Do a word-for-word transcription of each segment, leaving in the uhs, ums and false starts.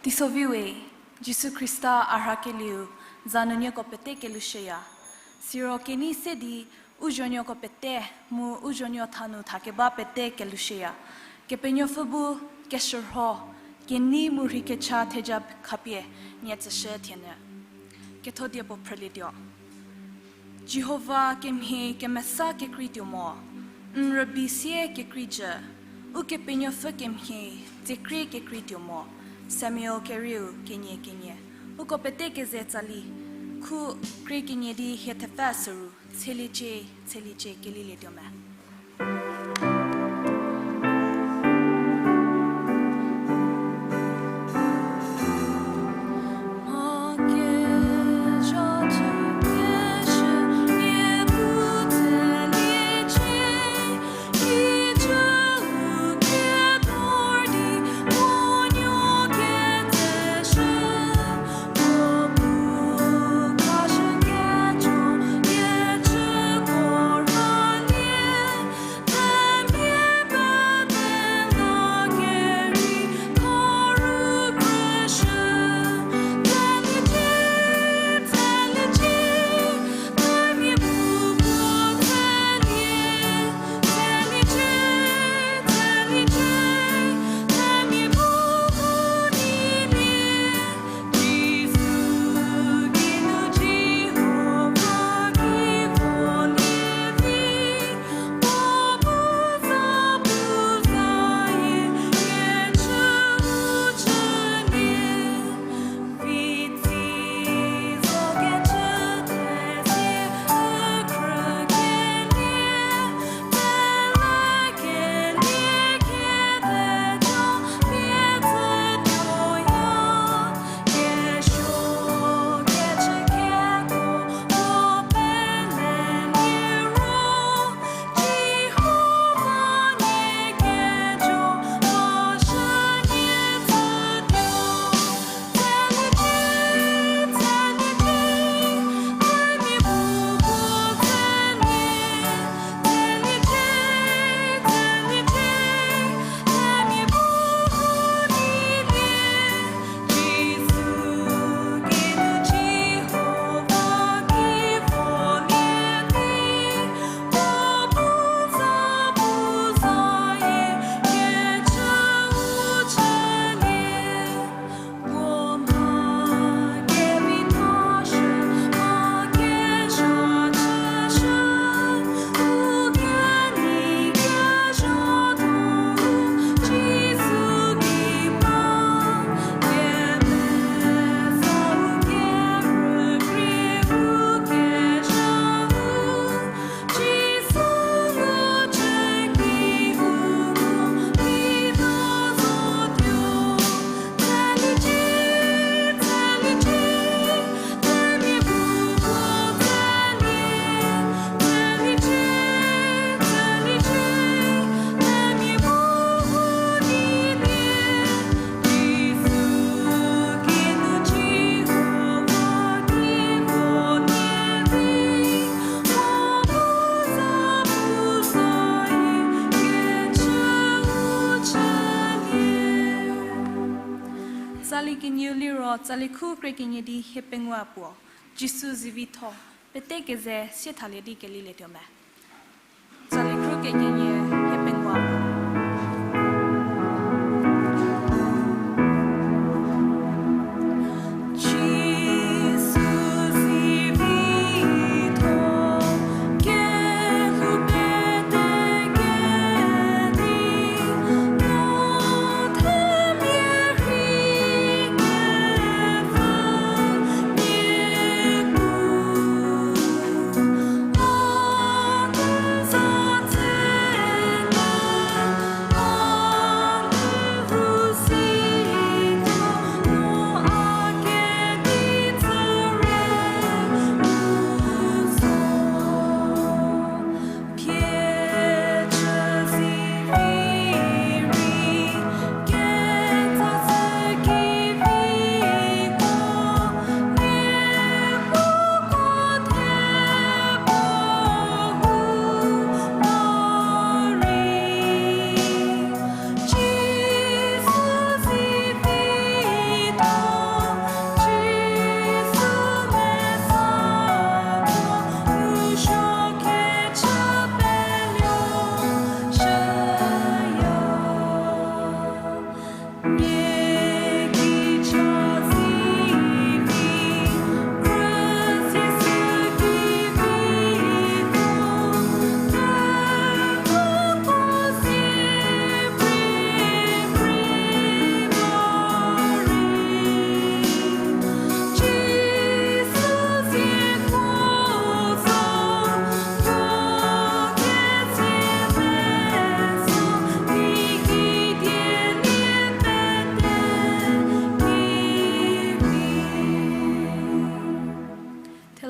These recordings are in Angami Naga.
Teisoviu we, Jisu Khrista a rhakelieu za nu nieko pete kelushüya. Siro kenei se di u zuonuoko pete mu u zuonuo thanu thakeba pete kelushüya. Kepenuopfü bu keshürho, kenei mu rheikecha theja khapie nie tsüshü thienyü. Kethodie puo phrülietuo. Jihova kemhie kemesa kekreituo mo, n rübei sie kekrei jü, Ukepenuopfü kemhie tsekrie kekreituo mo. Samuel kerieu kenie kenie. Uko pete keze tsali, khu krie kenie di hie thepfü süru, tsheliecie, tsheliecie kelilietuo me. Tsali kenieu liro, tsali khu krie kenie di hie pengou puo, Jisu zivitho, pete keze sie thalie di kelilietuo me. Tsali khu krie kenie, hie pengou puo.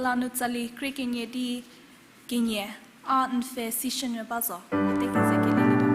Lanu tsali krie kenie di kenie, a n pfhe si shünyü ba zo. Pete keze kelelietuo.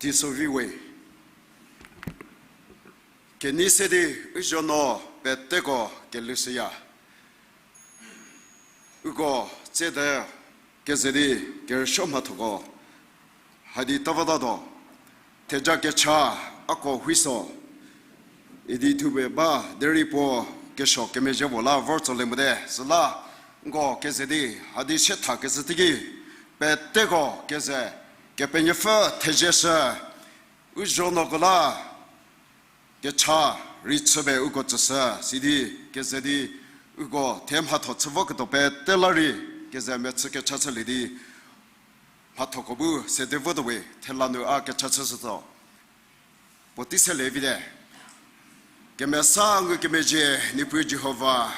Teiso vi we. Kenei se di u zuonuo peteko kelhou shüya. Uko tsiedo keze di kerüsuo mhathoko hadi tavotatuo, theja kecha ako huiso idi thupie ba derei puo kesuo kemezhie puo la vor tsolie mote, süla nko keze di hadi sietha keze teiki peteko keze Kepenuopfü thezie shü u zuonuoko la kecha rei chüpie uko tsüshü, sidi keze di uko thie mhatho chü voketuo pete la rei keze mechü kecha chülie di mhathoko bu sede votuo we, thela nu a kecha chüshütuo. Puotei selie vite. Kemesa ngukemezhie Niepuu Jihova,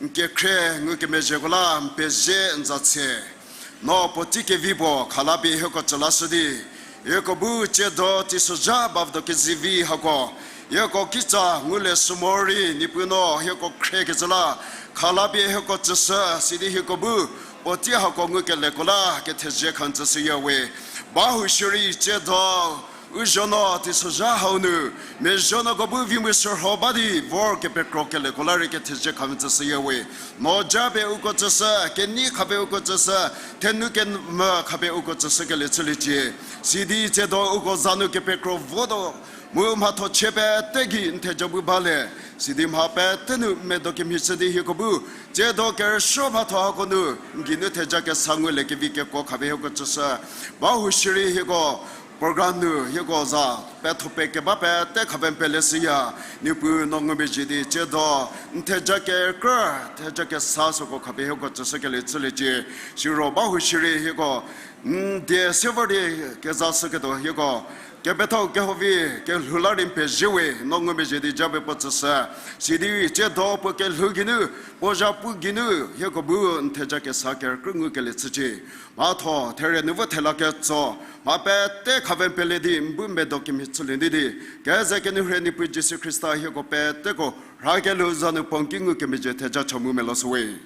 n kekhrie ngukemezhieko la n pezie n za tse. No puotei kevi puo khalapie hieko tsü lashü di, hieko bu tsiedo teisozha bavdo kezivi hako, hieko kitsa ngulie sü morei Niepuu no hieko khriekecü la khalapie hieko tsüshü, sidi hieko bu puotei hako ngukelieko la kethezie kha n tsüshüya we. Bahou shierei tsiedo u zuonuo teisozha hau nu mezhuonuoko bu vi mu sürho ba di vor kepekro kelieko la rei kethezie kha n tsüshüya we. No japie uko tsüshü, kenei khapie uko tsüshü, thenu kemvü khapie uko tsüshükelie chüliecie. Sidi tsiedo uko za nu kepekro votuo mu mhatho chie pete gei n theja bu balie. Sidi mha pete nu medo kemhie chü di hieko bu tsiedo kerüsuo mhatho hako nu n geinu theja kesa ngulie kevi kekuo khapie hieko tsüshü. Bahou shierei hieko program nu hieko za petho pie keba pete khapie n pele shüya. Niepuu no ngumezhie di tsiedo n theja kekrü, theja kesa süko khapie hieko tsüshükelie chüliecie. Siro bahou shierei hieko n die se vor di kezashüketuo hieko kepethau kehovi kelhou la rei n pezie we, no ngumezhie di japie puo tsüshü. Sidi tsiedo puo kelhou geinu, puo zhapu geinu hieko bu n theja kesa kekrü ngukelie chücie. Mhatho therie nu vo thela ketso, mha pete khapie n pele di n bu medo kemhie chülie di di, keze kenourhei Niepuu Jisu Khrista hieko peteko rhakelie za nu puo n ki ngukemezhie theja cha mu melo shü we.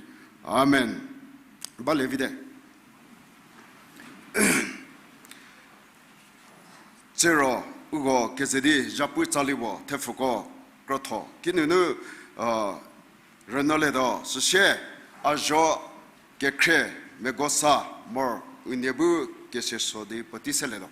Amen. Balie vite. Tsiro uko keze di zhapu tsali puo thepfuko krotho kinunu, rünyülietuo. Süsie a zho kekhrie Megosa mor unie bu keseso di puotei selietuo.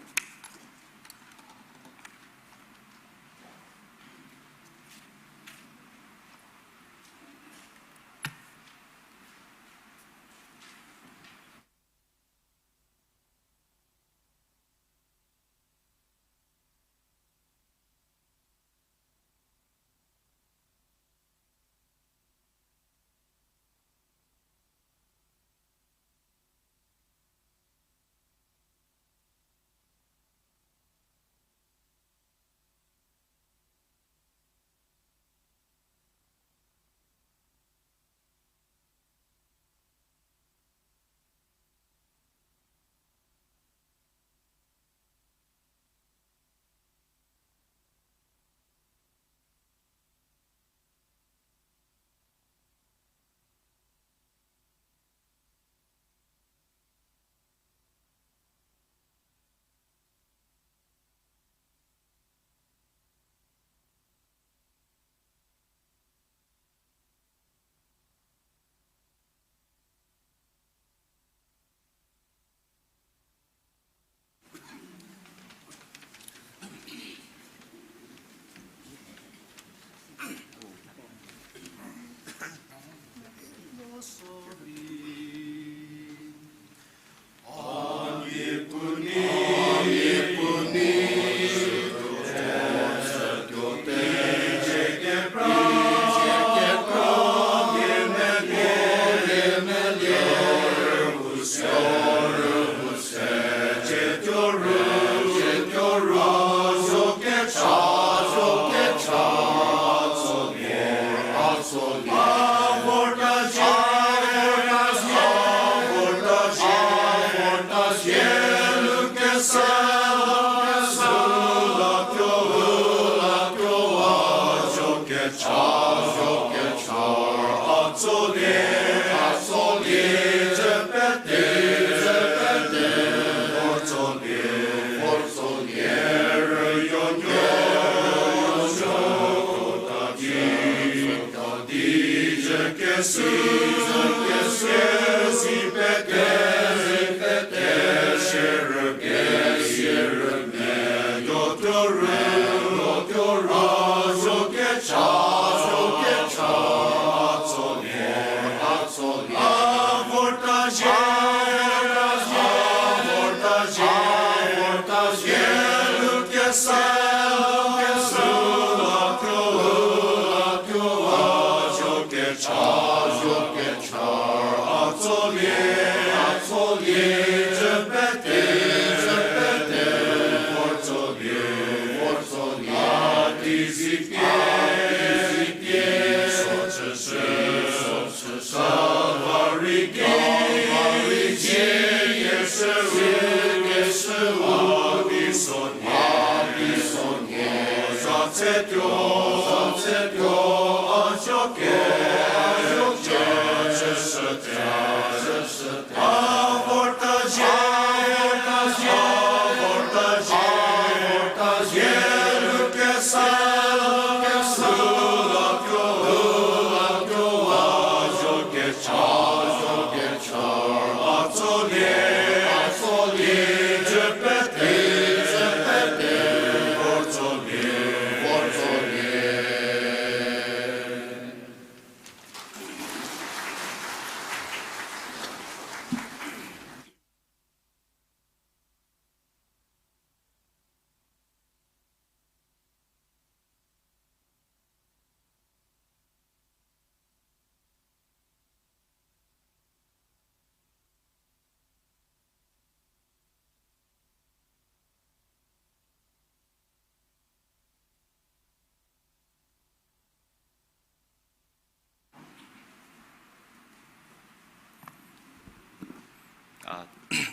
A,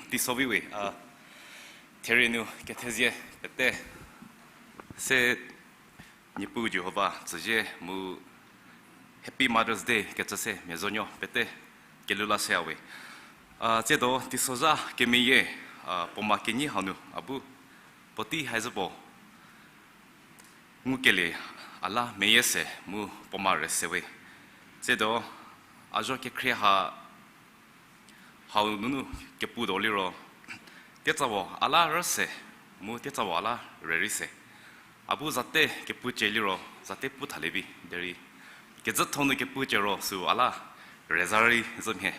teiso vi we, a, therie nu kethezie pete se Niepuu Jihova tsüzie mu Happy Mother's Day kecü se mia zonuo pete kelula seya we. A, tsiedo teisozha kemeyie, a, puoma kenyi hau nu a bu puotei haizhü puo ngukelie a la meyie se mu puoma rüse we. Tsiedo a zho kekhrie ha hau nunu kepu do liro, tietsa puo a la rüse, mu tietsa puo a la rürei se. A bu zate kepu cie liro, zate pu thalie vi derei, kezhütho nu kepu cie ro süu a la rüza rei zhü mhie.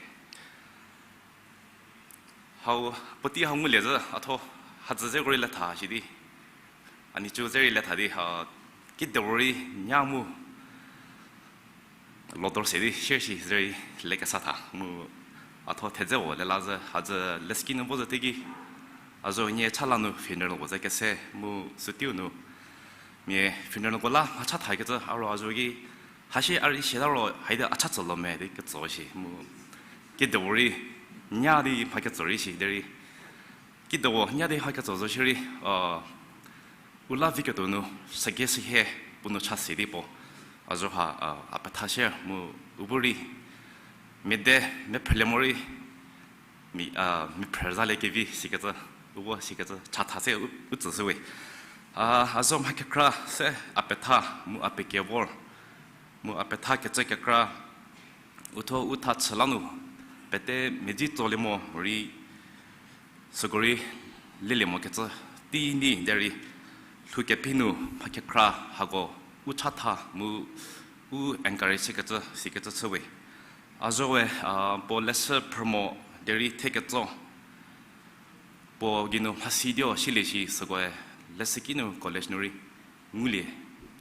Hau, puotei hau ngulie zhü, a tho, hadzü zeko rei le tha shi di. A nhicu ze rei le tha di, a, kidepuo rei nya mu lodor se di, share shi ze rei le kesa tha, mu a tho thedze puo le la zhü, hadzü leshüki nu vo zhü teiki. A zo nie cha la nu funeral puo ze kese, mu süteiu nu mia funeral ko la mha cha thakecü, a ro a zo ki, hasie a rei siata ro, haidi a cha tsü lo me di ketso shi, mu kidepuo rei nya di mha ketso rei shi, derei kidepuo nya di mha ketso zo shierei, a, u la viketuo nu, süke sühie puo nu cha se di puo. A zo ha, a, a petha shie mu u bu rei, mia de, mia phrülie morei, mi, a, mia phrü zalie kevi sikecü, u bu sikecü, cha tha se u, u tsüshü we. A, a zo mha kekra se a petha mu a pekie vor, mu a petha kecü kekra, u tho u tha chü la nu, pete medzi tsolie mo rei, süko rei lelie mokecü tei nei derei, lhou kephi nu mha kekra hako u chatha mu u encourage chükecü sikecü chü we. A zo we, a, puo leshü phrü mo derei theketso puo geinu mhasi dio silie shi sükoe leshüki nu college nu rei ngulie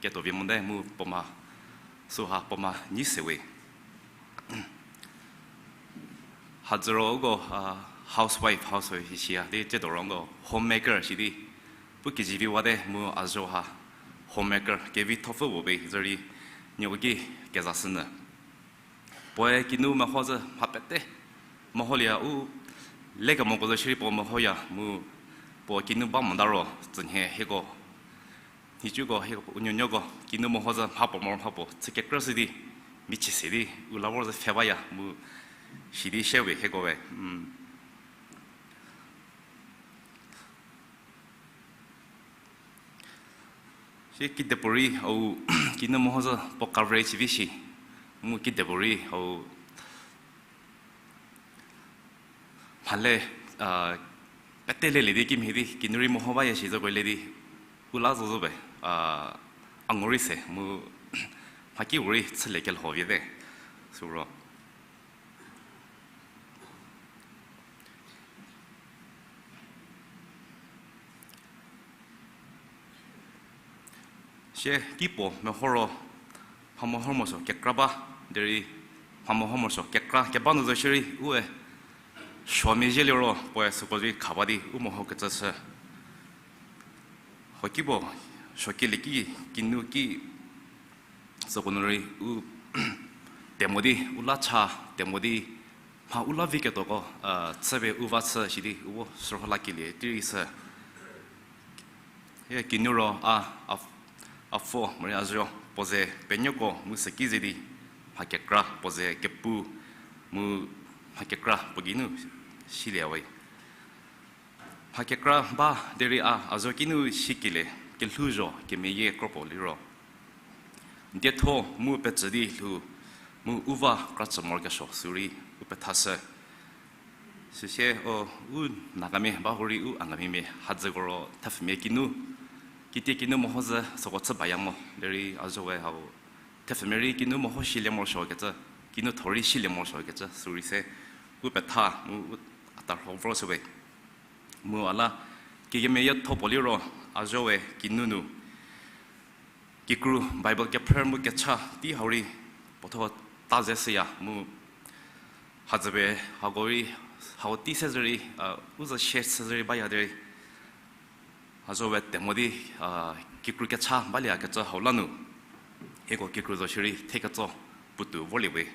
ketuo vi mote mu puoma, süha puoma nyi se we. Hadzü ro uko, a, housewife, housewife shi shiya di tsiedo ro uko homemaker shi di pu kezivi wate mu a zo ha homemaker kevithopfü puo be zorei nieko ki kezashünyü. Puoe kinu meho zhü mha pete meholieya u lekemoko zo shierei puo mehoya mu puo kinu ba mota ro tsünhie hieko nhicuko hieko u nuonuoko kinu meho zhü mhapuo moro mhapuo chü kekrüshü di michie se di u la vor zhü pfhe baya mu sidi share we hieko we. Sie kidepuorei hau kinu meho zhü puo coverage vi shi. Mu kidepuorei hau mhale, a, pete lelie di kimhie di kinu rei meho baya shi zoko le di u la zo zo be, a, a ngu rei se mu mhakipuorei chülie kelho viete. Süro sie kipuo meho ro, mha meho morosuo kekra ba, derei mha meho morosuo kekra keba nu zo shierei, ue, suo mezhie liro puoe süko rei kha ba di u meho kecü shü. Huokipuo, suokilie ki, kinu ki, süko nu rei u temo di u la cha, temo di mha u la vi ketuoko, a, chüpie u va chü shi di u vo sürho lakelie tei rei shü. Hie kinu ro a, a, a pfo morei a zuo puo ze penuoko mu süki ze di mha kekra puo ze kepu mu mha kekra puo geinu silie we. Mha kekra ba derei a, a zuo kinu sikelie kelhou zho kemeyie kropuo liro, dietho mu pecü di lhou mu u va kra chü morokesuo sürei u pethashü. Süsie o, u Nagamia ba hurei u Angamimia hadzüko ro thepfumia kinu, kitie kinu meho zhü süko chü baya mo derei a zo we hau thepfumia rei kinu meho silie morosuo kecü, kinu tho rei silie morosuo kecü sürei se u petha mu u a tarho vorshü we. Mu a la kekemeyie tho puo liro a zo we kinu nu kikru Bible kephrü mu kecha tei hau rei puotho ta ze shüya mu hadzüpie hako rei, hau tei se zorei, a, u zo share chü zorei baya derei a zo we temo di, a, kikru kecha balieyakecü hau la nu hieko kikru zo shierei theketso puotou vorlie we.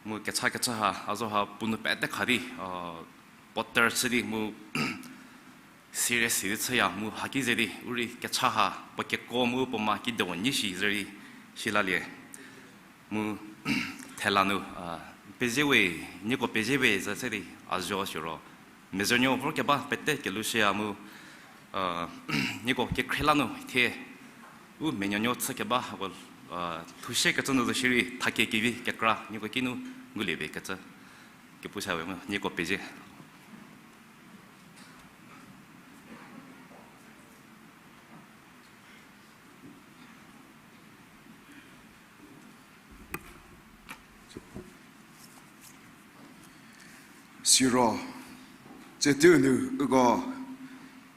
Mu kecha kechü ha a zo ha puo nu pete kha di, a, puo ter chü di mu serious si di chüya mu haki ze di u rei kecha ha puo keko mu puo ma kidepuo nyi shi zorei silalie. Mu Thela nu, a, pezie we, nieko pezie we zü se di a zo siro. Mezünuo vor keba pete kelhou shüya mu, a, nieko kekhrie la nu thie, u menuonuo chü keba hako, a, thushie kecü nu zo shierei thakie kevi kekra nieko kinu ngulie vi kecü. Kepu sa we mu, nieko pezie. Siro, tsie teiu nu uko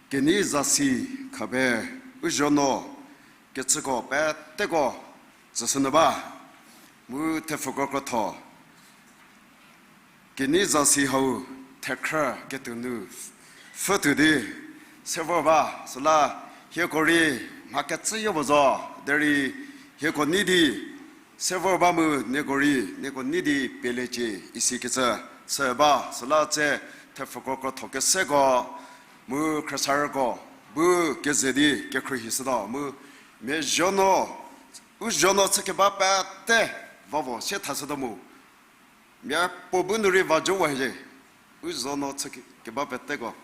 kenei zasi khapie u zuonuo kechüko peteko tsüshünyü ba, mu thepfuko krotho. Kenei zasi hau thekhrü ketuo nu pfhütuo di se vor ba, süla hieko rei mha kecü yo puo zo, derei hieko nei di se vor ba mu nieko rei, nieko nei di peliecie isikecü chü ba, süla tsie thepfuko krotho keseko, mu khriesarüko, bu keze di kekhruohi shütuo, mu mia zuonuo, u zuonuo chü keba pete, vavo sie thashütuo mu. Mia puo bu nu rei va jowa hie, u zuonuo chü ke-, keba peteko.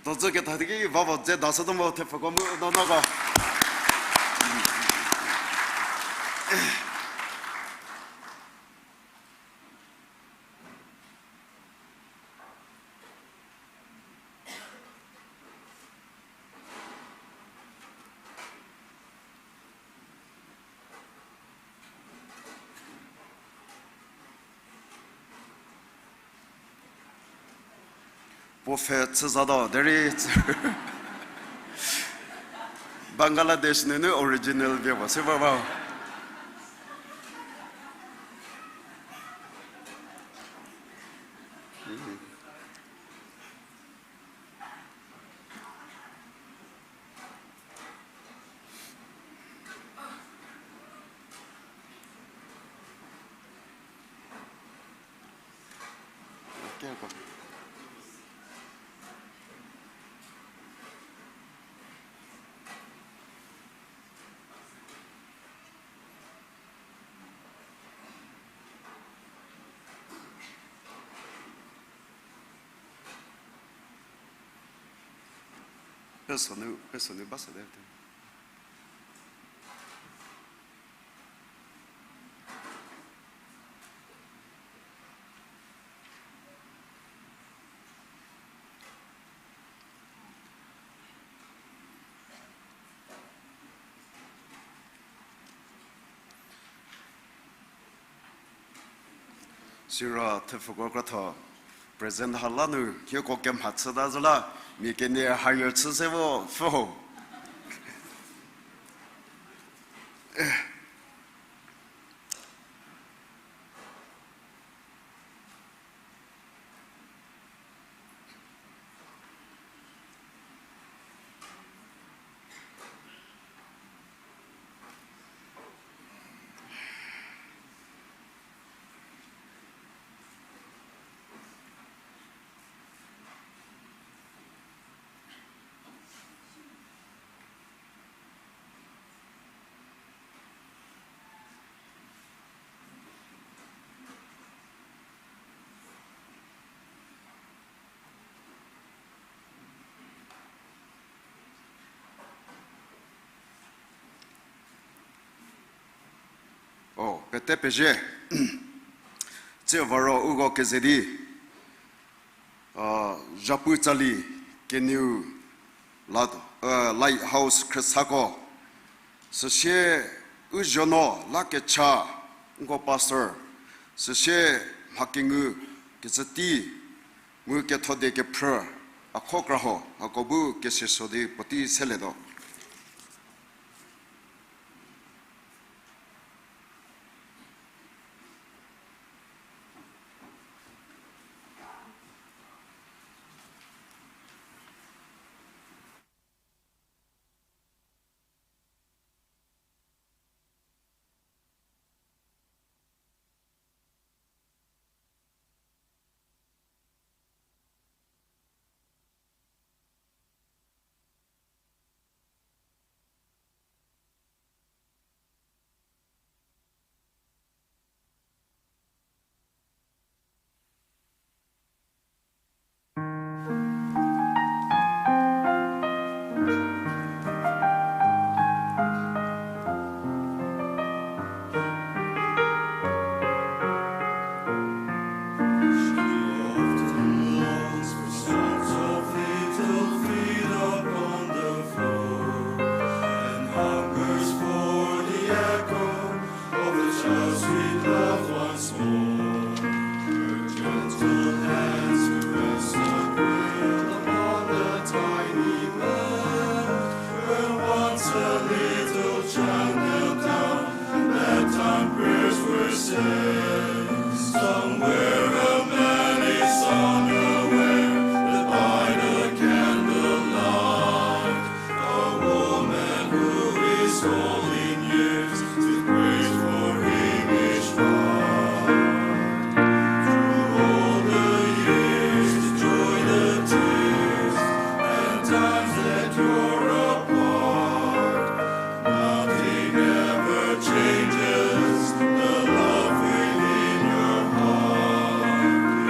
Dozü ketha teiki vavo dze dashütuo mu thepfuko mu nonoko. Puo pfhe chü zatuo, derei Bangladesh nunu original vie puo se ba ba. Pesonu, pesonu ba sede. Siro thepfuko krotho, present ha la nu hieko kemha chüta zü la, mia kenie hire chü se vo pfhü ho. O, pete pezie. Tsie varo uko keze di, a, Zhapu Tsali kenieu la, a, Lighthouse khriesako, süsie u zuonuo la kecha nko pastor, süsie mha kengu kecü tei mu ketho die kephrü a kho kra ho, hako bu kese so di puotei selietuo. A little child knelt down, and bedtime prayers were said. Somewhere a man is unaware, led by the candlelight. A woman who is old in years, still prays for him each night. Through all the years, the joy, the tears, and times that you're apart, nothing ever changes the love within your heart.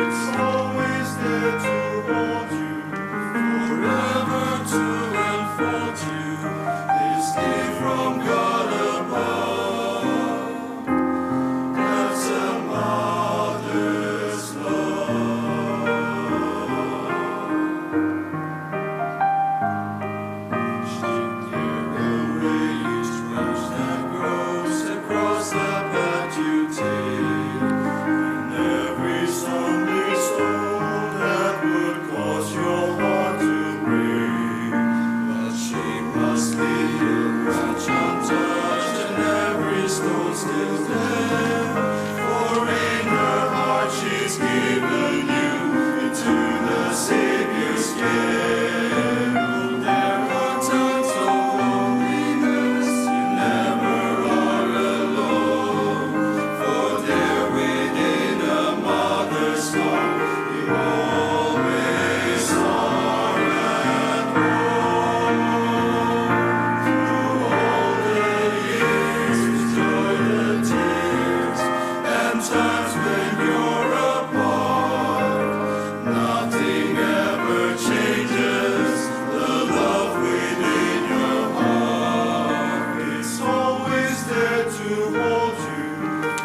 It's always there to hold you, forever to enfold you. This gift from God above, that's a mother's love. She carried away each branch that grows across the path you take, and every stumbling stone that would cause your heart to break. But she must be a branch untouched, and every stone still stands. For in her heart she's given you into the Savior's care. There are times of loneliness, you never are alone. For there within a mother's heart, you always are at home. Through all the years, the joy, the tears, and times when you're apart, nothing ever changes the love within your heart. It's always there to hold you,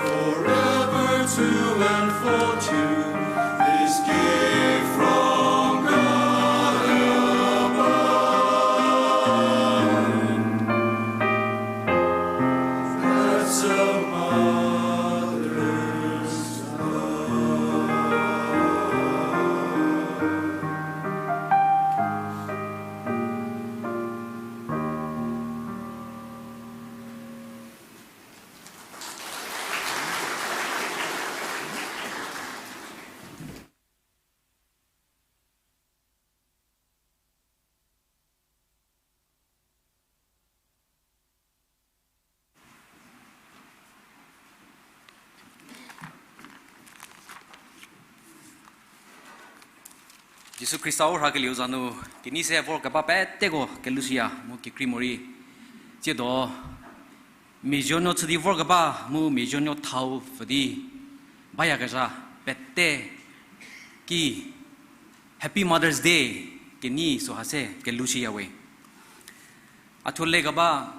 forever to enfold you. This gift from God above. That's a mother's love. Jisu Khrista u rhakelieu za nu, kenei se vorkeba peteko kelushüya mu kekrei morei. Tsiedo, miazuonuo chü di vorkeba mu miazuonuo thau pfü di bayakezha pete ki Happy Mother's Day kenei süha se kelushüya we. A thuo lekeba,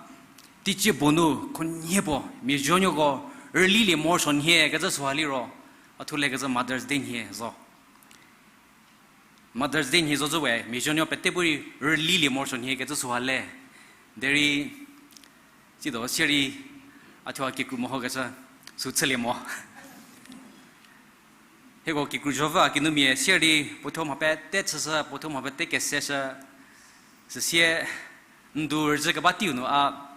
teicie puo nu khunhie puo miazuonuoko rülilie morosuo nhie kecü süha liro, a thuo lekecü Mother's Day nhie zo. Mother's Day nhie zo zhü we, miazuonuo pete bu rei rülilie morosuo nhie kecü süha le. Derei, tsiedo sierei, a thuo a kikru mehokecü, sü chülie mo. Hieko kikru zhovü a kinumia sierei puothuo mha pete chüshü, puothuo mha pete keseshü, süsie ndu rüzhü keba teiu nu a,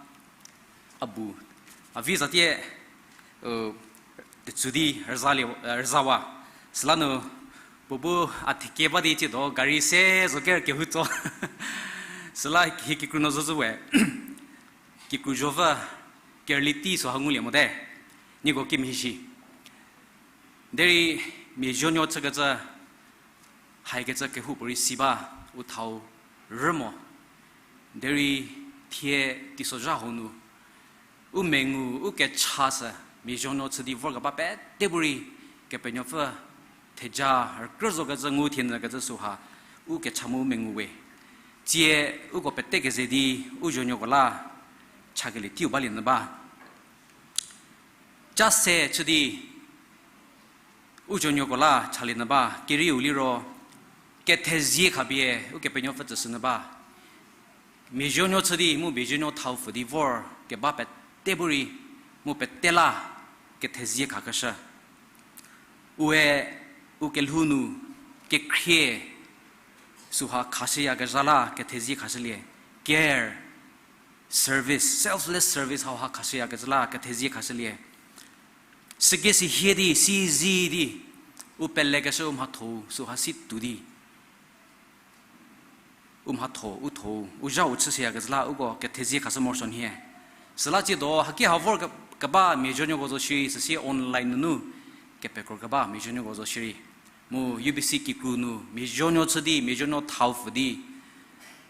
a bu, a vi zatie, u, tetsü di rüzalie, rüzawa. Süla nu, puo bu a thekie ba di tsiedo gari se zo ker kehou tso. Süla hie kikru nu zo zhü we. Kikru zhovü kerüli tei süha ngulie mote. Nieko kimhie shi. Derei miazuonuo chükecü, haikecü kehoupuorei si ba, u thau rü mo. Derei thie teisozha hau nu u mengu, u kecha sü, miazuonuo chü di vorkeba pete bu rei Kepenuopfü theja rükrü zokecü ngu thienyükecü süha u kecha mu u mengu we. Tsie uko pete keze di u zuonuoko la chakelie teiu balie nyü ba. Cha se chü di u zuonuoko la chalie nyü ba, kerieu liro kethezie khapie Ukepenuopfü tsüshü nyü ba. Miazuonuo chü di mu miazuonuo thau pfü di vor keba pete bu rei mu pete la kethezie khakeshü. Ue u kelhou nu kekhrie süha khashüyakezha la kethezie khashülie. Care, service, selfless service hauha khashüyakecü la kethezie khashülie. Süke sihie di, sizi di, u pelekeshü u mhatho-u süha si tuo di, u mhatho, u tho-u, u zha-u chüshüyakecü la uko kethezie khashü morosuo nhie. Süla tsiedo haki ha vor ke-, keba mia zuonuoko zo shierei, süsie online nunu kepekro keba mia zuonuoko zo shierei, mu U B C kikru nu mia zuonuo chü di, mia zuonuo thau pfü di,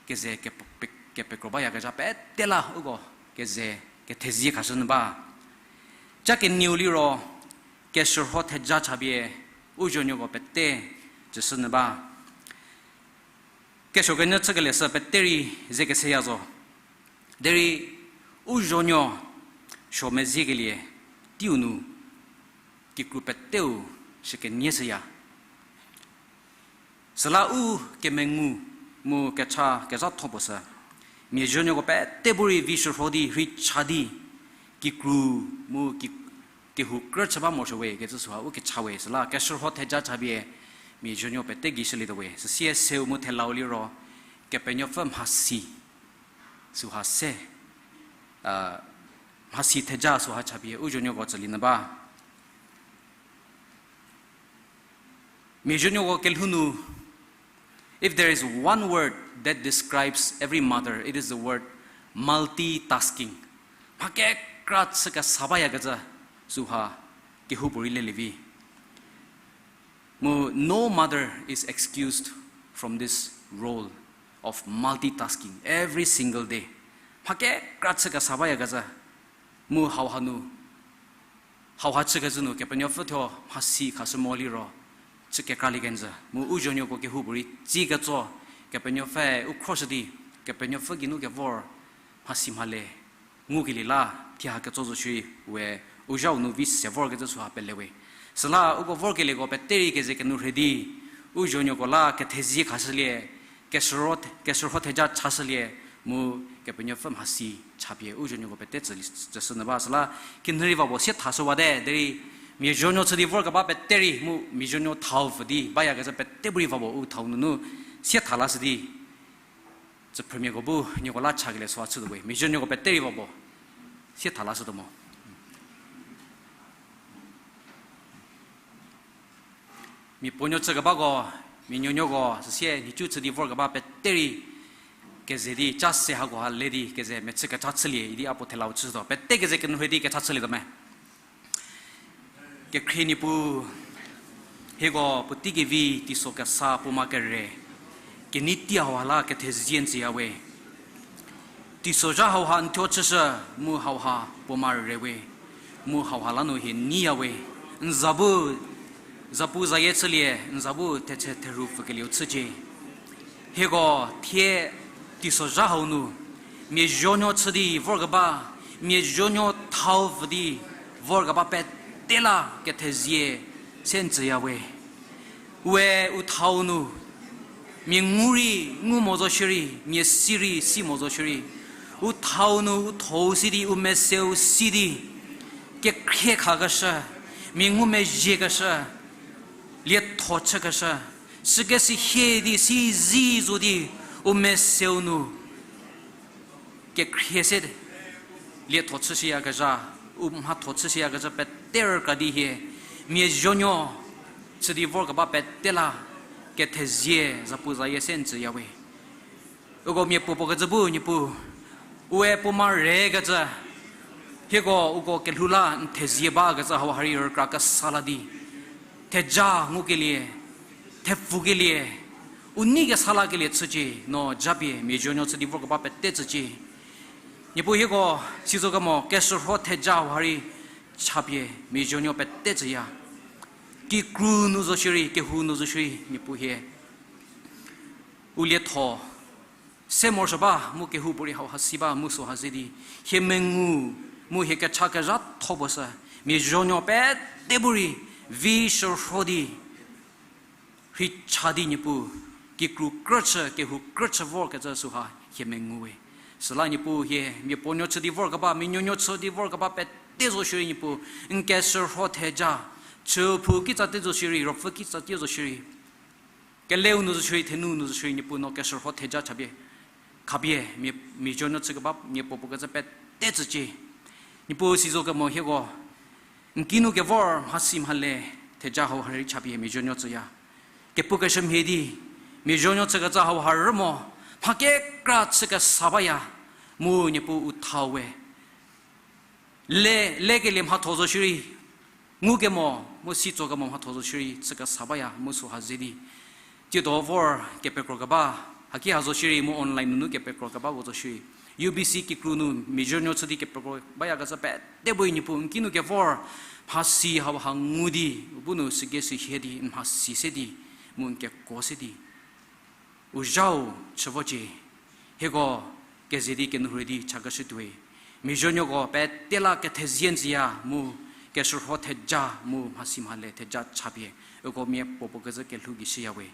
keze kepe-, pe-, kepekro bayakezha pete la uko keze kethezie khashü nyü ba. Ca kenieu liro, keshürho theja chapie u zuonuoko pete tsüshü nyü ba. Kesuo kenyü chükelie sü pete rei ze keseya zo. Derei u zuonuo suo meziekelie teiu nu kikru peteu shükenie shüya. Süla u kemengu mu kecha kezhatho puo sü, mia zuonuoko pete bu rei vi shürho di rhei cha di, kikru mu ki-, kehou krü chü ba morosuo we kecü süha u kecha we. Süla keshürho theja chapie mia zuonuo pete gei shülietuo we. Süsie seu mu thelau liro, Kepenuopfü mhasi süha se, a, mhasi theja süha chapie u zuonuoko tsülie nyü ba. Mia zuonuoko kelhou nu, if there is one word that describes every mother, it is the word multitasking. Mha kekra chü kesa bayakecü süha kehoupuorei lelie vi. Mu, no mother is excused from this role of multitasking every single day. Mha kekra chü kesa bayakecü, mu hauha nu, hauha chükecü nu Kepenuopfü thuo mhasi khashü mo liro, chü kekralie kenjü. Mu u zuonuoko kehoupuorei tsie ketso, Kepenuopfü u khroshü di, Kepenuopfü geinu kevor mhasi mhale ngukelie la, thie ha ketso zo shierei we u zha-u nu vi se vorkecü süha pele we. Süla uko vorkelieko pete rei keze kenourhei di, u zuonuoko la kethezie khashülie, keshürho, keshürho theja chashülie, mu Kepenuopfü mhasi chapie u zuonuoko pete tsü-, tsüshü nyü ba. Süla kinhürei va puo sie thashüwate, derei mia zuonuo chü di vorkeba pete rei mu mia zuonuo thau pfü di bayakecü pete bu rei va puo u thau nunu sie tha lashü di, tsüphrümiako bu nieko la chakelie süha chütuo we, mia zuonuoko pete rei va puo sie tha lashütuo mo. Mia puonuo chükebako, mia nuonuoko, süsie nhicu chü di vorkeba pete rei keze di, ca se hakoha le di keze mechü kecha chülie idi a puo thelau chütuo. Pete keze kenourhei di kecha chülietuo me. Kekhrie Niepuu, hieko puotei kevi teiso kesa puoma kere, kenei tei hauha la kethezie n tsüya we. Teisozha hauha n thuo chüshü, mu hauha puoma re we, mu hauha la nu hie neiya we. N za bu, zapuzayie chülie, n za bu thetse theru pfükelieu chücie. Hieko thie teisozha hau nu, mia zuonuo chü di vorkeba, mia zuonuo thau pfü di vorkeba pete la kethezie se n tsüya we. We u thau nu, mia ngu rei ngu mo zo shierei, mia si rei si mo zo shierei, u thau nu u thou si di, u meseu si di, kekhrie khakeshü, mia ngumezhiekeshü, lietho chükeshü, süke sihie di si zi zo di, u meseu nu kekhrie se lietho chüshüyakezha, u mhatho chüshüyakezha pete rükra di hie, mia zuonuo chü di vorkeba pete la kethezie zapuzayie se n tsüya we. Uko mia puo puo kecü bu Niepuu, we puoma rekecü, hieko uko kelhou la n thezie bakecü hauha rei rükra kesa la di, theja ngukelie, thepfukelie, u nei kesa lakelie chücie, no japie mia zuonuo chü di vorkeba pete tsücie. Niepuu hieko, sizokemo keshürho theja hauha rei chapie mia zuonuo pete tsüya. Kikru nu zo shierei, kehou nu zo shierei, Niepuu hie u lietho se morosuo ba, mu kehoupuorei hauha si ba, mu süha ze di, hie mengu, mu hie kecha kezhatho puo sü, mia zuonuo pete bu rei vi shürho di rhei cha di Niepuu, kikru krüchü, kehou krüchü vorkecü süha hie mengu we. Süla Niepuu hie, mia puonuo chü di vorkeba, mia nuonuo chü di vorkeba pete zo shierei Niepuu, n keshürho theja, chüphou kitsa tie zo shierei, ruopfü kitsa tie zo shierei, keleu nu zo shierei, thenu nu zo shierei Niepuu no keshürho theja chapie Khapie mia, mia zuonuo chükeba mia puopuo kecü pete tsücie. Niepuu sizo kemo hieko n kinu kevor mhasi mhale theja hau ha rei chapie mia zuonuo chüya. Kepukeshü mhie di, mia zuonuo chükecü hau ha rü mo, mha kekra chü kesa baya, mu Niepuu u thau we le, lekelie mhatho zo shierei, ngukemo, mu sitso kemo mhatho zo shierei chü kesa baya mu süha ze di, tsiedo vor kepekro keba, haki ha zo shierei mu online nunu kepekro kebako zo shierei, U B C kikru nu mia zuonuo chü di kepekro bayakecü pete bu Niepuu n kinu kevor mhasi hau ha ngu di, u bu nu sügei sü hie di n mhasi se di, mu n kekuo se di u zhau chü vocie. Hieko keze di kenuorhei di chakeshü tuoi. Mia zuonuoko pete la kethezie n tsüya mu, keshürho theja mu mhasi mhale theja chapie, uko mia puopuo kecü kelhou gei shüya we.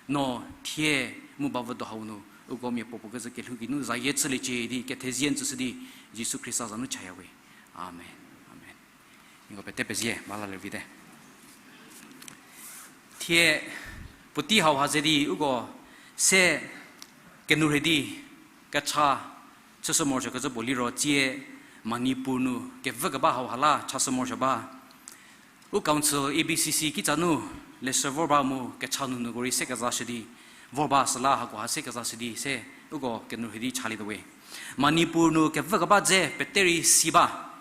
No thie mu bavüdo hau nu, uko mia puopuo kecü kelhou geinu zayie chüliecie di kethezie n tsüshü di, Jisu Khrista za nu chaya we. Amen. Amen. Nko pete pezie, ba la le vite. Thie puotei hau ha ze di uko se kenuorhei di kecha chüshü morosuokecü puo liro tsie Manipur nu kevükeba hau ha la chashü morosuo ba. U council A B C C kitsa nu leshü vor ba mu kecha nunuko rei se kezashü di vor ba süla hako ha se kezashü di se uko kenuorhei di chalietuo we. Manipur nu kevükeba dze pete rei si ba.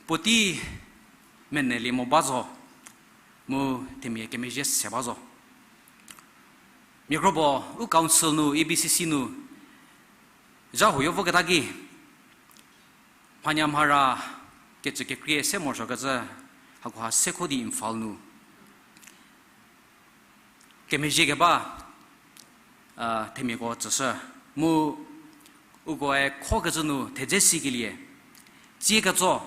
Puotei menelie mo ba zo, mu themia kemezhie se ba zo. Mia kropuo u council nu, A B C C nu, zha huoyo voketa ki, mhanya mhara kecü kekrie se morosuokecü, hakoha se kho di Imphal nu kemezhie keba, a, themiako tsüshü. Mu ukoe khokecü nu thedze sikelie, tsie ketso,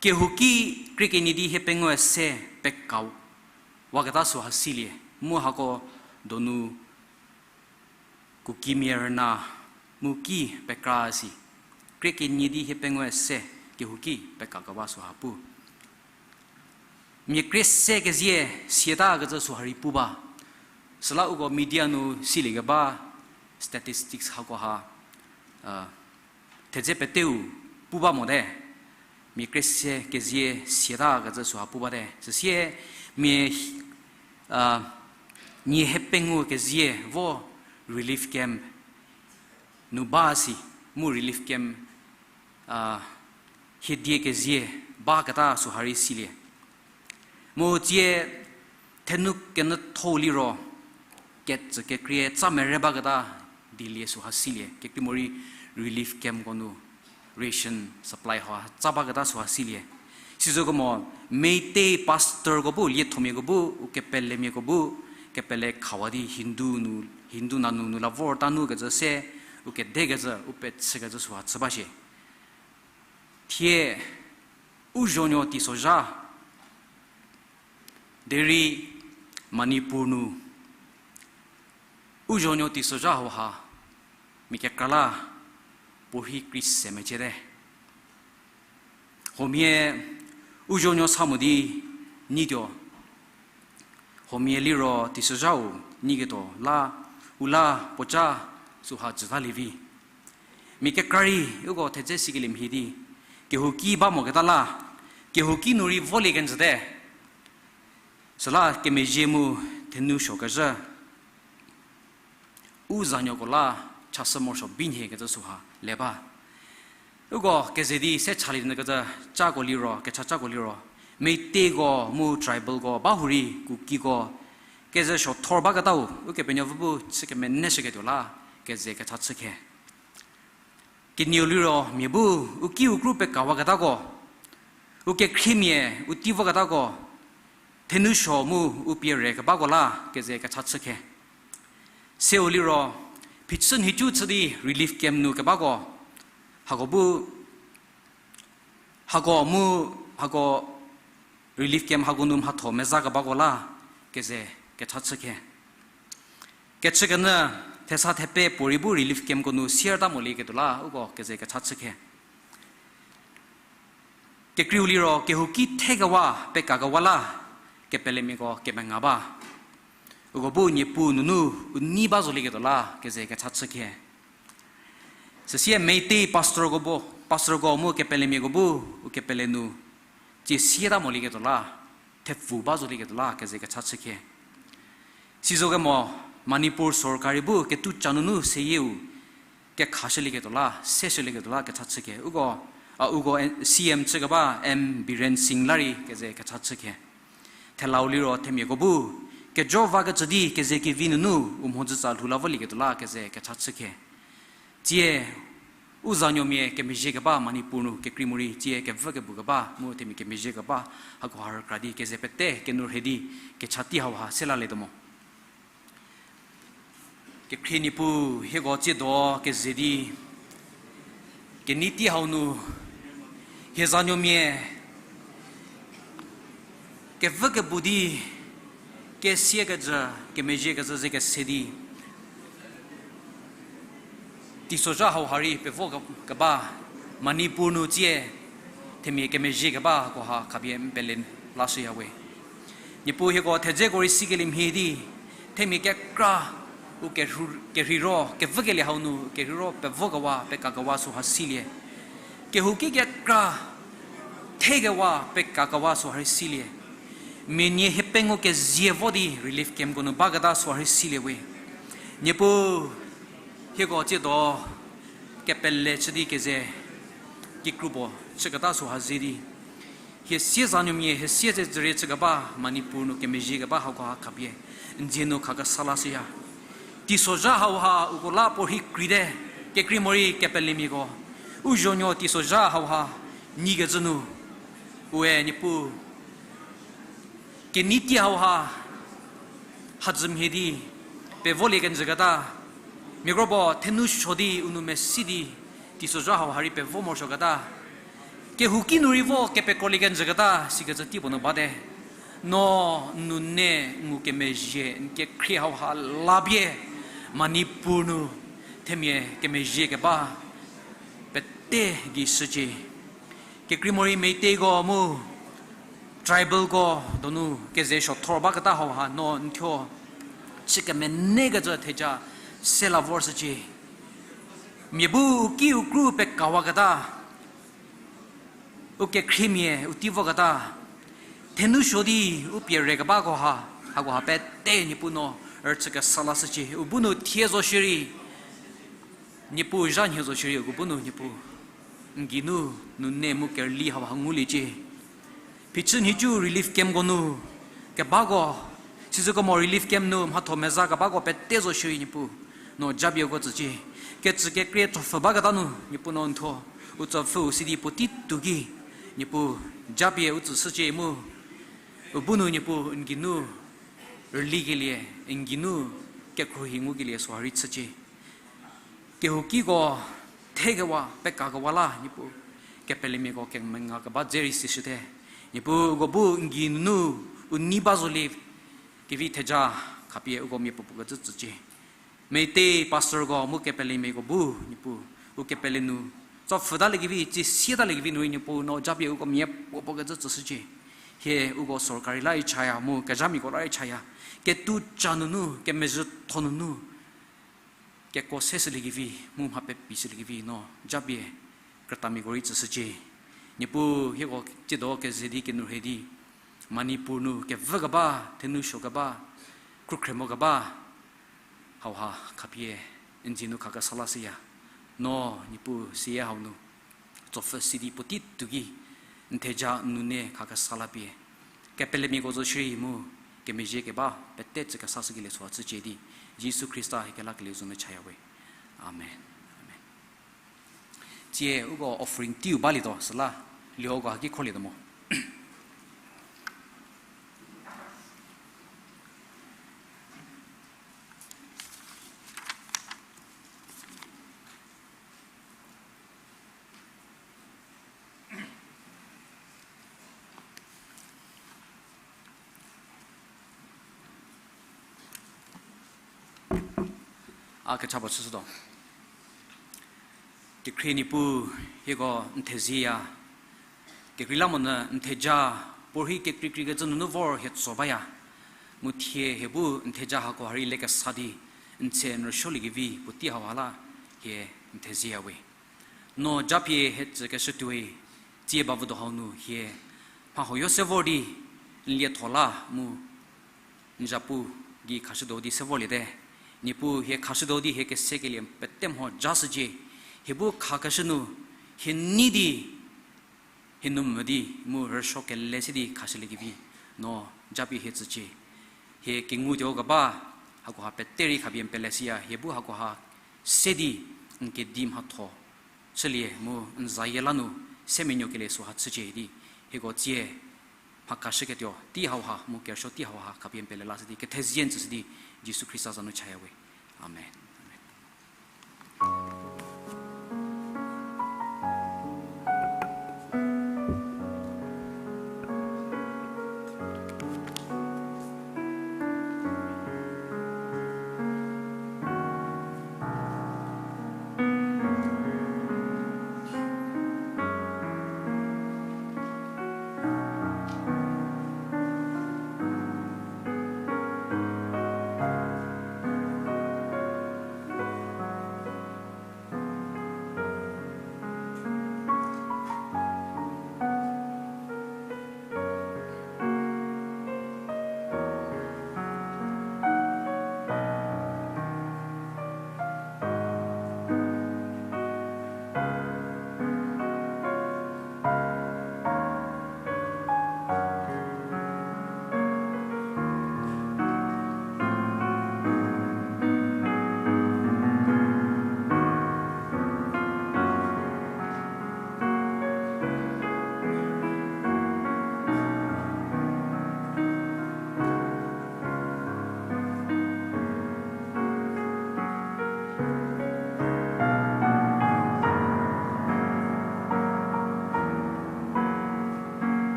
kehouki krie kenie di hie pengou se pekawaketa süha silie, mu hako donu Kukimia rüna mu ki pekra si, krie kenie di hie pengou se kehouki pekakeba süha pu. Mia krie se kezie siatakecü süha rei pu ba. Süla uko media nu siliekeba statistics hakoha, a, thedze peteu pu ba mote. Mia krie se kezie siatakecü süha pu bate. Süsie mia, a, nie hie pengou kezie vo relief camp nu ba si, mu relief camp, a, hiedie kezie baketa süha rei silie. Mu tsie thenu kenyütho liro, kecü kekrie tsa mere baketa dielie süha silie. Kekreimorei relief campko nu ration supply ha tsa baketa süha silie. Sizokemo Meitei pastorko bu, liethomiako bu, u kepelemiako bu, kepele khawa di Hindu nu, Hindu nanu nu la vor ta nu kecü se, u kedekecü, u pechükecü süha chü ba shie. Thie u zonuo teisozha, derei Manipur nu u zonuo teisozha hauha mia kekra la puorhi kri se meciete. Huomia u zonuo sa mo di nyituo. Huomia liro teisozhau nyiketuo la, u la puoca süha jütalievi. Mia kekra rei uko thedze sikelie mhie di, kehouki ba moketa la, kehouki nu rei volie kenjüte. Süla kemezhie mu thenu suokezhü u zanuoko la chashü morosuo binhie kecü süha le ba. Uko keze di se chalie nyü kecü cako liro, kecha cako liro, Meiteiko mu tribalko ba hurei Kukiko keze suothor baketau Ukepenuopfü bu chü kemeneshüketuo la keze kecha chükhe. Kenieu liro mia bu u ki u kru pekawaketako, u kekhriemia u tei voketako, thenusuo mu u pie re kebako la keze kecha chükhe. Seu liro phichü nhicu chü di relief camp nu kebako, hako bu, hako mu, hako relief camp hako nu mhatho meza kebako la keze kecha chükhe. Kechükenyü thesa thepe puorei bu relief campko nu sier ta molieketuo la uko keze kecha chükhe. Kekreiu liro kehouki thekewa pekakewa la kepelemiako kemenga ba. Uko bu Niepuu nunu u nei ba zolieketuo la keze kecha chükhe. Süsie Meitei pastorko bu, pastorko mu kepelemiako bu u kepele nu tsie sieta molieketuo la, thepfu ba zolieketuo la keze kecha chükhe. Sizo kemo Manipur sorkari bu ketoucha nunu seyieu kekhashülieketuo la, seshülieketuo la kecha chükhe. Uko, a, uko C M chükeba M Biren Singh la rei keze kecha chükhe. Thelau liro themiako bu kejo vakecü di keze kevi nunu u mhodzütsa lhou la volieketuo la keze kecha chükhe. Tsie u zanuomia kemezhie keba Manipur nu kekrei morei tsie kevü kebu keba mu themia kemezhie keba, hakoha rükra di keze pete kenourhei di kecha tei hauha se lalietuo mo. Kekhrie Niepuu, hieko tsiedo keze di kenei tei hau nu hie zanuomia kevü kebu di kesiekecü, kemezhiekecü ze kese di teisozha hauha rei pevo ke-, keba, Manipur nu tsie themia kemezhie keba hakoha khapie n pele lashüya we. Niepuu hieko thedzeko rei sikelie mhie di, themia kekra u kerhu-, kerheiro, kevükelie hau nu kerheiro pevokewa, pekakewa süha silie. Kehouki kekra thekewa, pekakewa süha rei silie. Mia nie hiepengou kezie vo di relief campko nu baketa süha rei silie we. Niepuu, hieko tsiedo kepele chü di keze kikru puo chüketa süha ze di hie sie zanuomia, hie sie ze dzürie chükeba Manipur nu kemezhie keba hakoha khapie n dzie nu khakesa lashüya. Teisozha hauha uko la puorhi kreite, kekrei morei kepelemiako, u zonuo teisozha hauha nyikecü nu, ue Niepuu, kenei tei hauha hadzü mhie di pevolie kenjüketa, mia kropuo thenu suo di u nou mesi di teisozha hauha rei pevo morosuoketa, kehouki nu rei vo kepekrolie kenjüketa sikecü tei puo nu bate. No n nou ne ngukemezhie n kekhrie hauha la pie Manipur nu themia kemezhie keba pete gei shücie. Kekrei morei Meiteiko mu tribalko donu keze suothor baketa hauha no n thuo chü kemenekecü theja se la vorshücie. Mia bu u ki u kru pekawaketa, u kekhriemia u tei voketa, thenu suo di u pie re kebako ha, hakoha pete Niepuu no rüchü kesa lashücie. U bu nu thie zo shierei, Niepuu zha nhie zo shierei, uko bu nu Niepuu n geinu, n nou ne mu kerüli hauha nguliecie. Phichü nhicu relief campko nu kebako, sizüko mo relief camp nu mhatho meza kebako pete zo shierei Niepuu no japie uko tsücie. Kecü kekrie tsopfhü baketa nu Niepuu no n thuo u tsopfhüu sidi puotei tuo ki, Niepuu japie u tsüshücie mu u bu nu Niepuu n geinu rülikelie, n geinu kekhruohi ngukelie süha rei chücie. Kehoukiko thekewa pekakewa la Niepuu, kepelemiako kemenga keba dze rei sishüte. Niepuu uko bu n geinunu u nei ba zolie kevi theja khapie uko miapuopuo kecü tsücie. Meitei pastorko mu kepelemiako bu Niepuu u kepele nu tsopfhütaliekevi, tsisiataliekevi nu rei Niepuu no japie uko miapuopuo kecü tsüshücie. Hie uko sorkari la rei chaya mu kezhamiako la rei chaya, ketoucha nunu, kemezhütho nunu kekuo seshüliekevi mu mha pepi shüliekevi no japie krütamiako rei tsüshücie. Niepuu hieko tsiedo keze di kenourhei di Manipur nu kevü keba, thenu suo keba, khrükhrie mo keba, hauha khapie n dzie nu khakesa lashüya. No Niepuu sie hau nu tsopfhü sidi puotei tuo ki n theja n nou ne khakesa la pie kepelemiako zo shierei mu kemezhie keba pete tsü kesashükelie süha chücie di Jisu Khrista hie kelakelie zo nu chaya we. Amen. Amen. Tsie uko offering teiu balietuo süla, lioko haki khrolietuo mo. A kecha puo chüshütuo. Kekhrie Niepuu, hieko n thezieya. Kekreilamonyü n theja, puorhi kekreikreikecü nunu vor hie tso baya. Mu thie hie bu n theja hako ha rei lekesa di, n tse n rüsuoliekevi puotei hauha la hie n thezieya we. No japie hie tsükeshü tuoi, tsie bavüdo hau nu hie mha huoyo se vor di n lietho la mu n zapu gei khashütuo di se vorliete. Niepuu hie khashütuo di hie kesekelie pete mho jashücie, hie bu khakeshü nu hie nei di hie nou mvü di mu rüsuo kele se di khashüliekevi no japie hie tsücie. Hie kengutuo keba hakoha pete rei khapie n pele shüya, hie bu hakoha se di n kedi mhatho chülie mu n zayie la nu se menuokelie süha chücie di hieko tsie mha khashüketuo tei hauha mu kerüsuo tei hauha khapie n pele lashü di kethezie n tsüshü di Jisu Khrista za nu chaya we. Amen.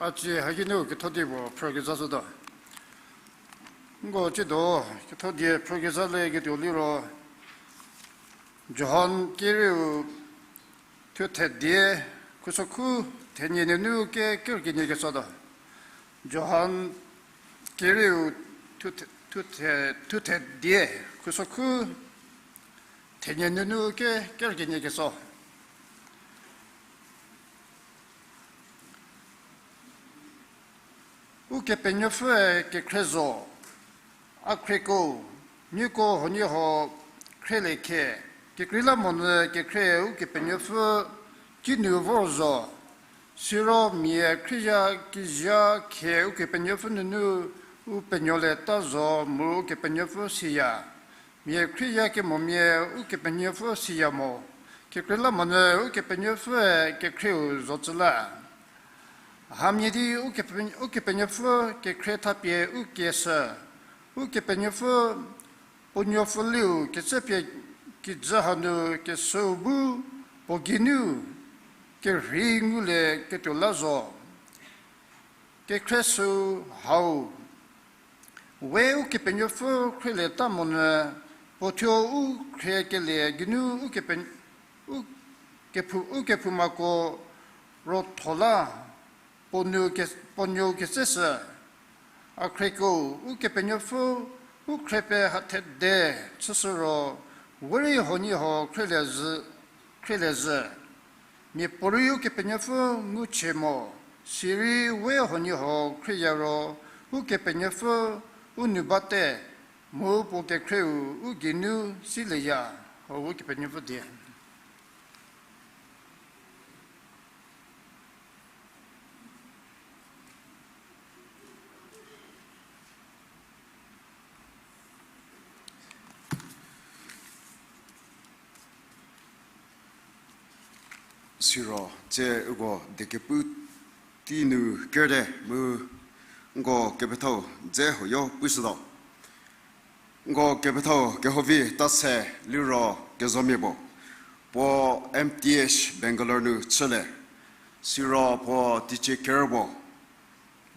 A cie haki nu ketho die puo phrükezha shütuo. Nko ciedo ketho die phrükezha leketuo liro, Johan kerieu thuthe die, khusokhu thenie nunu ke kerükenie ketso tuo. Johan kerieu thuthe, thuthe, thuthe die, khusokhu thenie nunu ke kerükenie ketso. Ukepenuopfüe kekhrie zo, a khrieko, nieko huoniehuo khrielie khe, kekreilamonyü kekhrie Ukepenuopfü kinu vor zo. Siro mia khriezha kezha khe Ukepenuopfü nunu u penuolieta zo mu Ukepenuopfü siya. Mia khriezha kemomia Ukepenuopfü siya mo, kekreilamonyü Ukepenuopfüe kekhrieu zocü la. Hamia di Ukepe-, Ukepenuopfü kekhrie thapie u kieshü, Ukepenuopfü puo nuopfüliu kecüpie kijü hanu kesüu bu puo geinu kerhei ngulie ketuo la zo. Kekhrie süu hau, we Ukepenuopfü khrielieta monyü, puo thuo u khriekelie geinu Ukepe-, u kephu-, Ukephoumako rotho la, puo nuo ke-, puo nuou ketseshü. A khrieko, Ukepenuopfü u khrie pie hathede chüshü ro, we rei huoniehuo khrielie zhü, khrielie zhü. Miapuorei Ukepenuopfü nguchie mo, sirei we huoniehuo khrieya ro, Ukepenuopfü u nou bate, mu puo kekhrieu u geinu silieya. Hau Ukepenuopfü die. Siro, tsie uko diekepu tei nu kerte mu nko kepethau dze huoyo pushütuo. Nko kepethau kehovi Tase Liro Kezomia puo, puo M T H Bangalore nu chülie, siro puo teicie ker puo,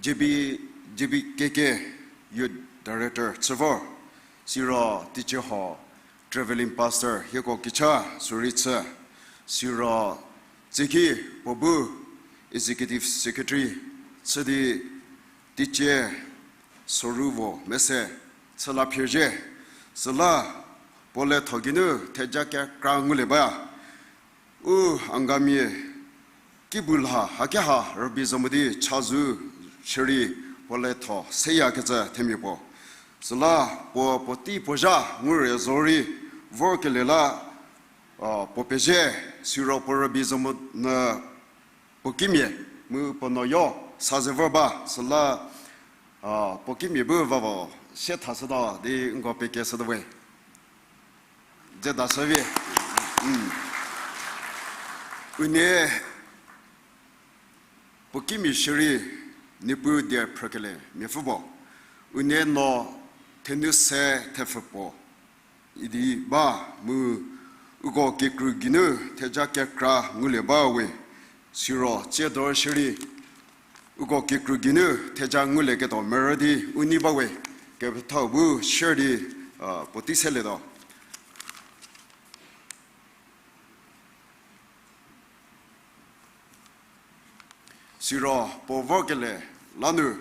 J B, J B K K Youth Director chü vor, siro teicie ho travelling pastor hieko kicha sürei chü, siro tsiki puo bu Executive Secretary chü di teicie soru vo mese chü la phirzhie, süla puo le tho geinu theja kekra ngulie ba. U Angami ki bu lha haki ha rübei zo mo di chazou shierei puo le tho seyakecü themia puo. Süla puo puotei puo zha ngu re zorei vorkelie la, puo pezie, siro puo rübei zo mo nü puo kimia mu puo nuoyo sa ze vor ba, süla puo kimia bu vavo sie thashütuo di nko pekeshütuo we. Dze da shü vi. Unie puo kimia shierei Niepuu die phrükelie miapfü puo. Unie no thenu se thepfü puo idi ba mu uko kikru geinu theja kekra ngulie ba we, siro tsiedo shierei uko kikru geinu theja ngulieketuo merü di u nei ba we, kepethau bu share di puotei selietuo. Siro puo vorkelie lanu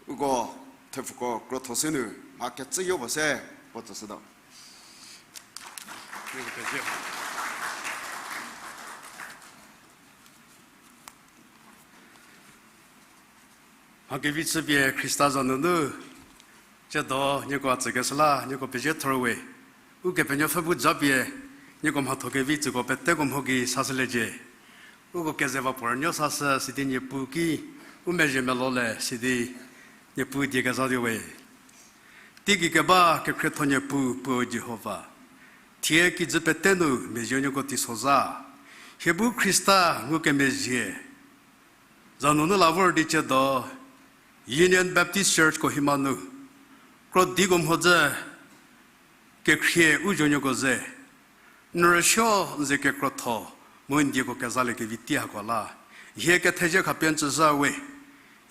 uko thepfuko krotho se nu mha kecüyo puo se puo tsüshütuo. Mha kevi chüpie Khrista za nunu, tsiedo nieko a tsükeshü la nieko pezie thor we. Ukepenuopfü bu japie nieko mhatho kevi tsüko peteko mho gei sashüliecie. Uko keze va puo rünuo sashü sidi Niepuu ki u mezhie melolie sidi Niepuu die kezatuo we. Teigei keba kekhrietho Niepuu puo Jihova, thie kijü pete nu mezhie nieko teisozha, hie bu Khrista ngukemezhie za nunu la vor di tsiedo Union Baptist Church Kohima nu krodiko mhodzü kekhrie u zonuoko ze, n rüsuo n ze kekrotho mu n dieko kezalie kevi tei hako la, hie kethezie khapie n tsüzha we.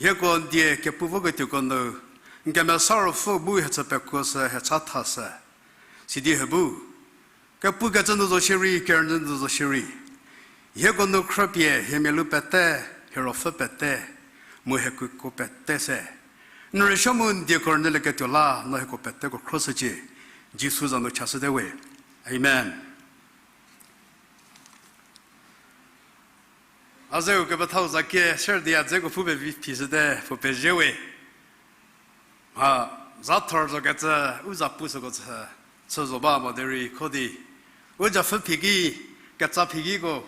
Hieko n die kepu voketuoko nu n Kemesa Ruopfü bu hie chü pekuoshü, hie cha thashü. Sidi hie bu kepukecü nu zo shierei, kerünyü nu zo shierei, hieko nu khrüpie hie mialu pete, hie ruopfü pete, mu hie kuko pete se n rüsuo mu n dieko rünyülieketuo la no hieko peteko khroshücie. Jisu za nu chashüte we. Amen. A zeu kepethau zakie ser di a dzeko phu pevi phishüte puo pezie we. Mha za thor zokecü u za pu süko chü, chü zo ba mo derei kho di u japfü phi ki, ketsa phi kiko,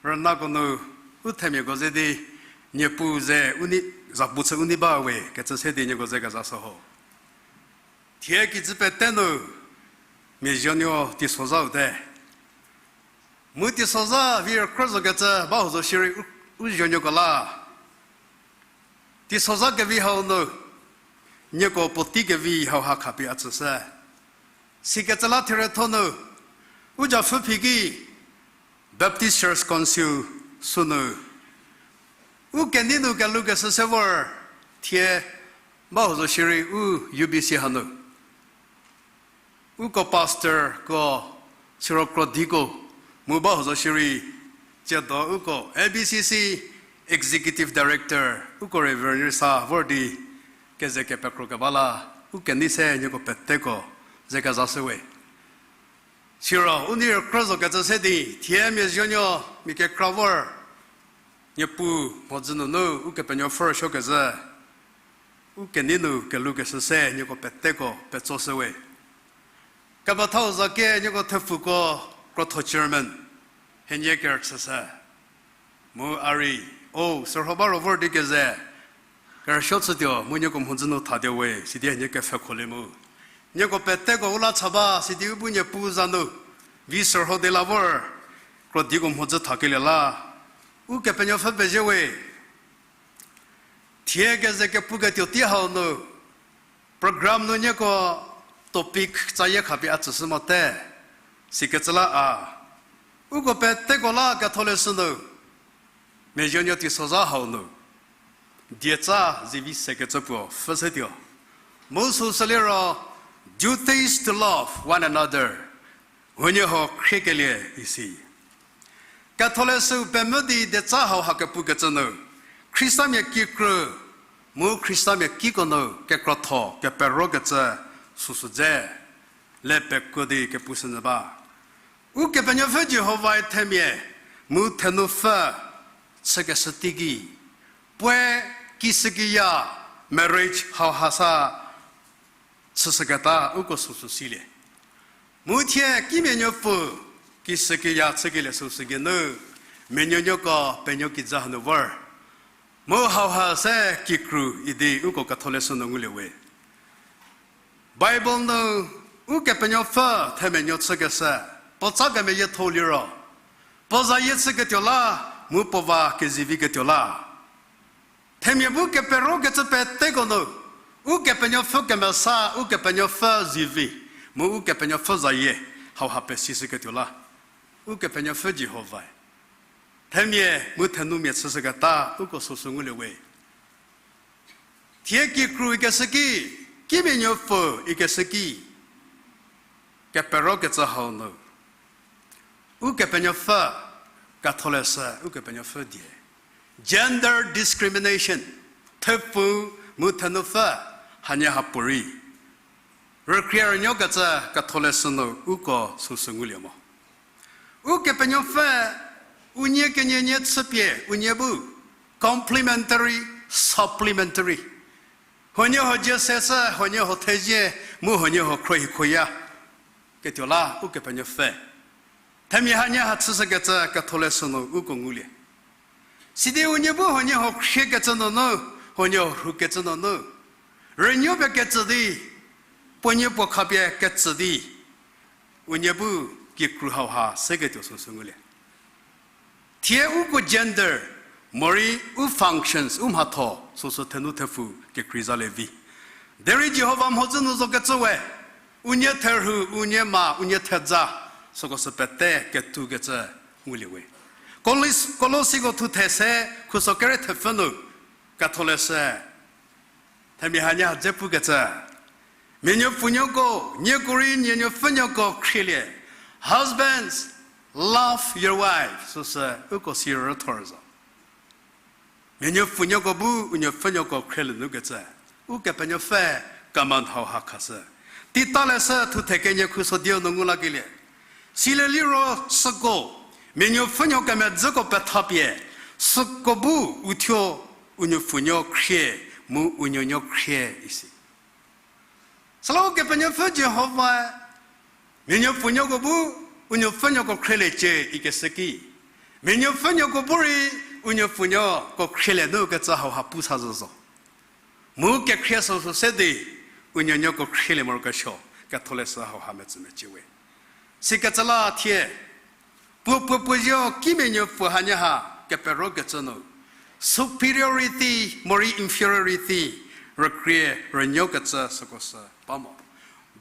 rünako nu u themiako ze di Niepuu ze u nei, za pu chü u nei ba we kecü se di nieko ze kezashü ho. Thie kijü pete nu mia zonuo teisozhau te. Mu teisozha vi rükrü zokecü ba ho zo shierei u, u zonuoko la teisozha kevi hau nu nieko puotei kevi hauha khapie a tsüshü. Sikecü la therietho nu u japfü phi ki Baptist Church Council sünu u kenei nu kelukeshü se vor thie ba ho zo shierei u U B C hanu uko pastorko, siro krodiko, mu ba ho zo shierei tsiedo uko A B C C Executive Director uko Reverend Risa vor di keze kepekro keba la u kenei se nieko peteko ze kezashü we. Siro u nei rükrü zokecü se di thie mia zonuo mia kekra vor Niepuu mhodzü nunu Ukepenuopfü rüsuokezhü u kenei nu kelukeshü se nieko peteko petsoshü we. Kepethau zakie nieko thepfuko krotho chairman henie kerüchüshü. Mu a rei, o, sürho ba ro vor di keze kerüsuo chütuo mu nieko mhodzü nu thatuo we sidi henie kepfhekholie mu nieko peteko u la cha ba sidi u bu Niepuu za nu vi sürho di la vor krodiko mhodzü thakelie la Ukepenuopfü pezie we. Thie keze kepuketuo tei hau nu program nu nieko topic tsayie khapie a tsüshü mote, sikecü la a, uko peteko la Ketholeshü nu, mezhonuo teisozha hau nu, dietsa zivi sekecü puo pfhüsetuo. Mu süsü liro, duties to love one another, huoniehuo khriekelie isi. Ketholeshüu pemvü di dietsa hau ha kepukecü nu, Khristamia kikru, mu Khristamia kiko nu kekrotho keperokecü süsü dze, le pekuo di kepushünyü ba. Ukepenuopfü Jihovae themia mu thenupfü chükeshü teiki, puoe kishükiya marriage hauha sa chüshüketa uko süsü silie. Mu thie kimia nuopfü kishükiya chükelie süsü geinu, menuonuoko penuo kijü hanu vor. Mu hauha se kikru idi uko Ketholeshü nu ngulie we. Bible nu Ukepenuopfü themenuo chükeshü, puo tsa kemeyiethou liro, puo zayie chüketuo la, mu puo va keziviketuo la. Themia bu keperokecü peteko nu, Ukepenuopfü kemesa, Ukepenuopfü zivi, mu Ukepenuopfü zayie, hauha pesishüketuo la, Ukepenuopfü Jihovae themia mu thenumia chüshüketa uko süsü ngulie we. Thie kikru ikeshü ki, kimia nuopfü ikeshü ki, keperokecü hau nu, Ukepenuopfü, Ketholeshü Ukepenuopfü die, gender discrimination, thepfu mu thenupfü, hanie ha puorei rükrie rünuokecü Ketholeshü nu uko süsü ngulie mo. Ukepenuopfü unie kenie nie chüpie unie bu complementary, supplementary, huoniehuo dzie se sü huoniehuo thezie, mu huoniehuo khruohikhoya ketuo la Ukepenuopfü themia hanie ha chüshükecü Ketholeshü nu uko ngulie. Sidi unie bu huoniehuo khriekecü nunu, huoniehuo rhukecü nunu, rünuo pie ketsü di, puonie puo khapie ketsü di, unie bu kikru hauha seketuo süsü ngulie. Thie uko gender, morei u functions, u mhatho süsü thenu thepfu kekrei zalie vi. Derei Jihova mhodzü nu zokecü we, unie therhu, unie ma, unie thedza, süko sü pete ketukecü ngulie we. Kolos-, Kolosiko thuthe se khuso kere thepfü nu, Ketholeshü themia hanie ha dze pukecü, mia nuopfunuoko nieko rei nie nuopfünuoko khrielie. Husbands, love your wife, süsü uko siro rüthor zo. Mia nuopfunuoko bu u nuopfünuoko khrielienu kecü, Ukepenuopfü command hauha khashü. Tita leshü thuthe kenie khuso dieu nu ngu lakelie. Silie liro süko, mia nuopfünuo kemedzüko pethapie, süko bu uthuo u nuopfunuo khrie, mu u nuonuo khrie isi. Süla Ukepenuopfü Jihovae, mia nuopfunuoko bu u nuopfünuoko khrieliecie ikeshü ki, mia nuopfünuoko bu rei u nuopfunuoko khrielienu kecü hauha pu sa zo zo. Mu kekhrie süsü se di, u nuonuoko khrielie morokesuo, Ketholeshü hauha metsü mecie we. Sikecü la thie, puo puo puo zio kimia nuopfü hanie ha keperokecü nu, superiority morei inferiority rükrie rünuokecü süko sü ba mo.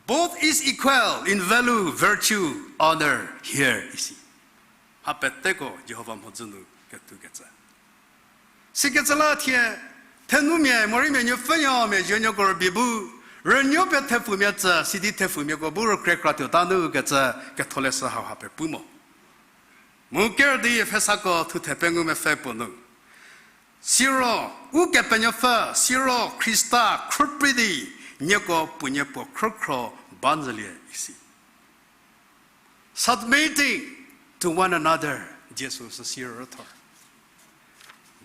Both is equal in value, virtue, honor here isi. Ha peteko Jihova mhodzü nu ketukecü. Sikecü la thie, thenumia morei mia nuopfünuo mia zuonuoko rübei bu, rünuo pie thepfumia tsü sidi thepfumiako bu rükrie kratuo ta nu kecü Ketholeshü hauha pie pu mo. Mu ker di Efesako thuthe pengou mepfü puo nu, siro, Ukepenuopfü, siro Khrista khrüprei di, nieko puonie puo khrükhro ba nyülie isi. Submitting to one another, Jisu sü siro rüthor.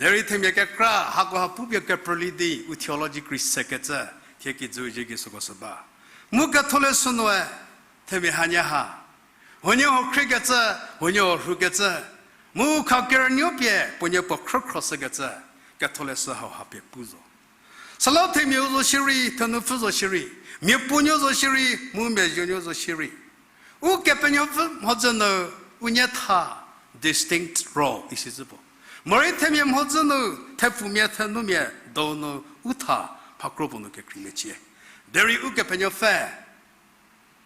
Derei themia kekra, hako ha pupie kephrüli di, u theology kri sekecü, thie kijü zie ki süko sü ba. Mu Ketholeshü nue, themia hanie ha, huoniehuo khriekecü, huoniehuo rhukecü, mu khakerünuo pie puonie puo khrükhro shükecü, Ketholeshü hauha pie pu zo. Süla themiau zo shierei, thenupfü zo shierei, mia puonuo zo shierei, mu mia zuonuo zo shierei, Ukepenuopfü mhodzü nu unie tha distinct role isi zü puo. Morei themia mhodzü nu, thepfumia thenumia donu u tha mhakro puo nu kekreimia cie. Derei Ukepenuopfü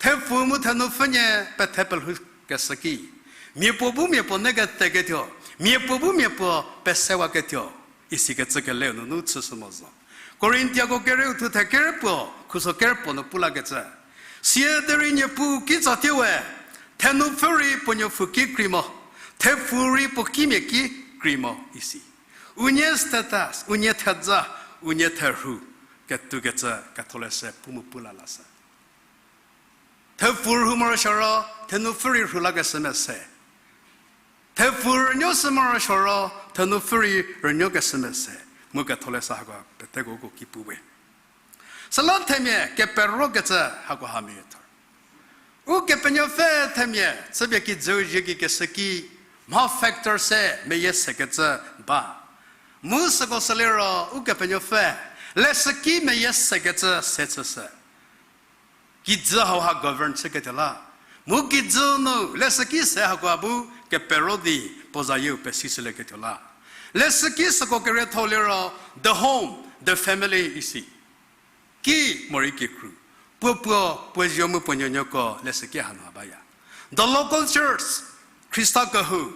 Thepfu mu thenupfünie pethe pelhoukeshü ki, mia puo bu mia puo neketeketuo, mia puo bu mia puo pesewaketuo, isikecü keleu nunu chüshü mo zo. Korintiako kereu thuthe kerü puo, khuso kerü puo nu pu lakecü. Sie derei Niepuu kitsatie we, thenupfü rei puo nuopfü ki krei mo, thepfu rei puo kimia ki krei mo isi. Unie status, unie thedza, unie therhu, ketukecü ketholeshü pu mu pu la lashü. Thepfu rhu morosuo ro, thenupfü rei rhu lakeshü mese. Thepfu rünuo shü morosuo ro, thenupfü rei rünuokeshü mese. Mu ketholeshü hako peteko uko ki pu we. Süla themia keperokecü hako ha mia thor. Ukepenuopfü themia chüpie kijüu zie gei keshü ki, mha factor se meyie sekecü ba. Mu süko süliro Ukepenuopfü leshüki meyie sekecü se chüshü. Kijü hauha govern chüketuo la. Mu kijü nu leshüki se hakoha bu kepero di puo zayieu pesishülieketuo la. Leshüki süko kerietho liro the home, the family isi. Ki morei kikru. Puo puo, puo zuo mu puo nuonuoko leshüki hanu ha baya. The local church, Khrista kehou,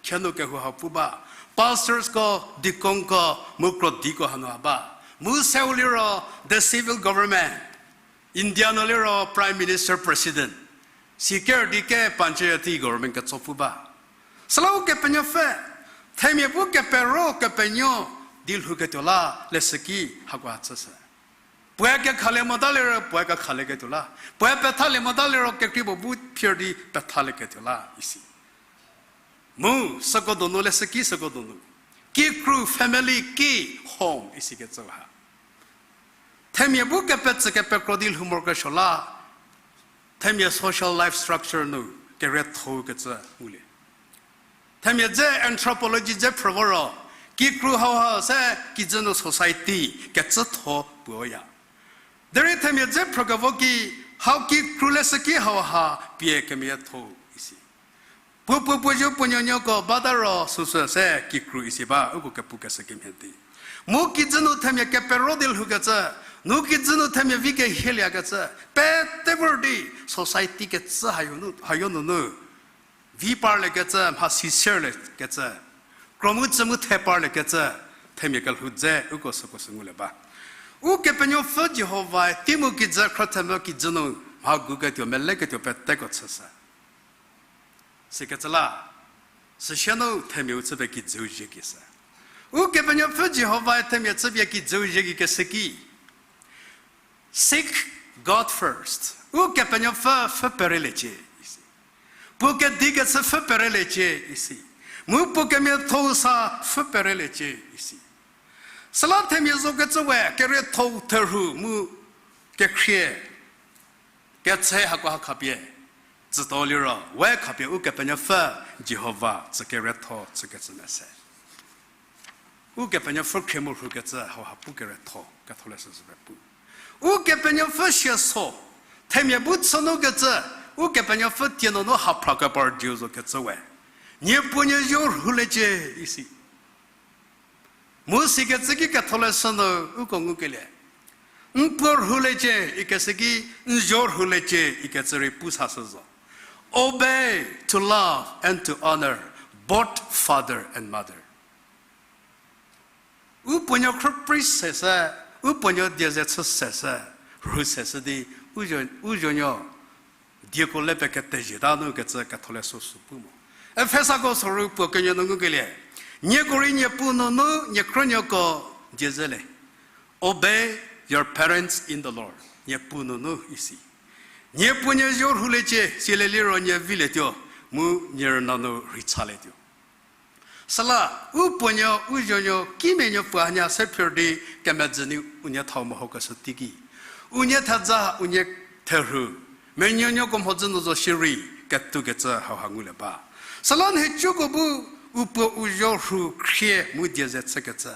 khienu kehou ha pu ba. Pastors ko, deacon ko, mu krodiko hanu ha ba. Mu seu liro the civil government. India nu liro Prime Minister, President. Siker di ke panchayati government ketso pu ba. Süla Ukepenuopfü themia bu kepero kepenuo di lhouketuo la leshüki hakoha chüshü. Puoe kekhalie mota liro puoe kekhalieketuo la. Puoe pethalie mota liro kekrei puo bu phier di pethalieketuo la isi. Mu süko donu leshüki süko donu. Kikru family ki home isikecü ha. Themia bu kepetsü kepekro di lhou morokesuo la, themia social life structure nu keriethou kecü ngulie. Themia dze anthropology dze phrü vo ro, kikru hauha se kijü nu society kecütho puoya. Derei themia dze phrükevo ki, hau kikru leshüki hauha pie kemiatho isi. Puo puo puo zuo puo nuonuoko bata ro süsü se kikru isi ba, uko kepukeshü kemhie di. Mu kijü nu themia kepero di lhoukecü, nu kijü nu themia vi kehieliekecü, pete vor di society kecü hayo nu, hayo nunu vi parliekecü, mhasi serliekecü, kro mu tsü mu the parliekecü, themia kelhou dze uko süko sü ngulie ba. Ukepenuopfü Jihovae tei mu kijü khrüthemvü kijü nu mha guketuo meleketuo peteko chüshü. Sikecü la, süsie nu themia u chüpie kijüu zie gei sü. Ukepenuopfü Jihovae themia chüpie kijüu zie gei keshü ki, Seek God first. Ukepenuopfü pfü pereliecie isi. Puo kedikecü pfü pereliecie isi. Mu puo kemiatho-u sa pfü pereliecie isi. Süla themia zokecü we kerietho-u therhu mu kekhrie ketse hakoha khapie tsütuo liro, we khapie Ukepenuopfü Jihova tsü kerietho chükecü mese. Ukepenuopfü khrie mu rhukecü hauha pu kerietho, ketholeshü süpie pu. Ukepenuopfü sie so, themia bu chünukecü, Ukepenuopfü tie nunu haphra kepar dieu zokecü we. Niepuo nie zuo rhuliecie isi. Mu sikecü ki ketholeshü nu uko ngukelie. N puo rhuliecie ikeshü ki, n zuo rhuliecie ikecü rei pu sashü zo. Obey to love and to honor both father and mother. U puonuo khrüprei seshü, u puonuo die ze chü seshü, rhu seshü di, u zuo, u zuonuo dieko le pie ketezhie ta nu kecü ketholeshü sü pu mo. Efesako soru puo kenie nu ngukelie, nieko rei niepu nunu nie krünuoko die ze le. Obey your parents in the Lord. Niepu nunu isi. Niepu nie zuo rhuliecie, silie liro nie vilietuo, mu nie rüna nu rhei chalietuo. Süla, u puonuo, u zuonuo, kimia nuo puo hanie se phir di kemedzü nu unie thau mehokeshü teiki, unie thedza, unie therhu, menuonuoko mhodzü nu zo shierei, ketukecü hauha ngulie ba. Süla nhicuko bu, u puo u zuo rhu khrie mu die ze chükecü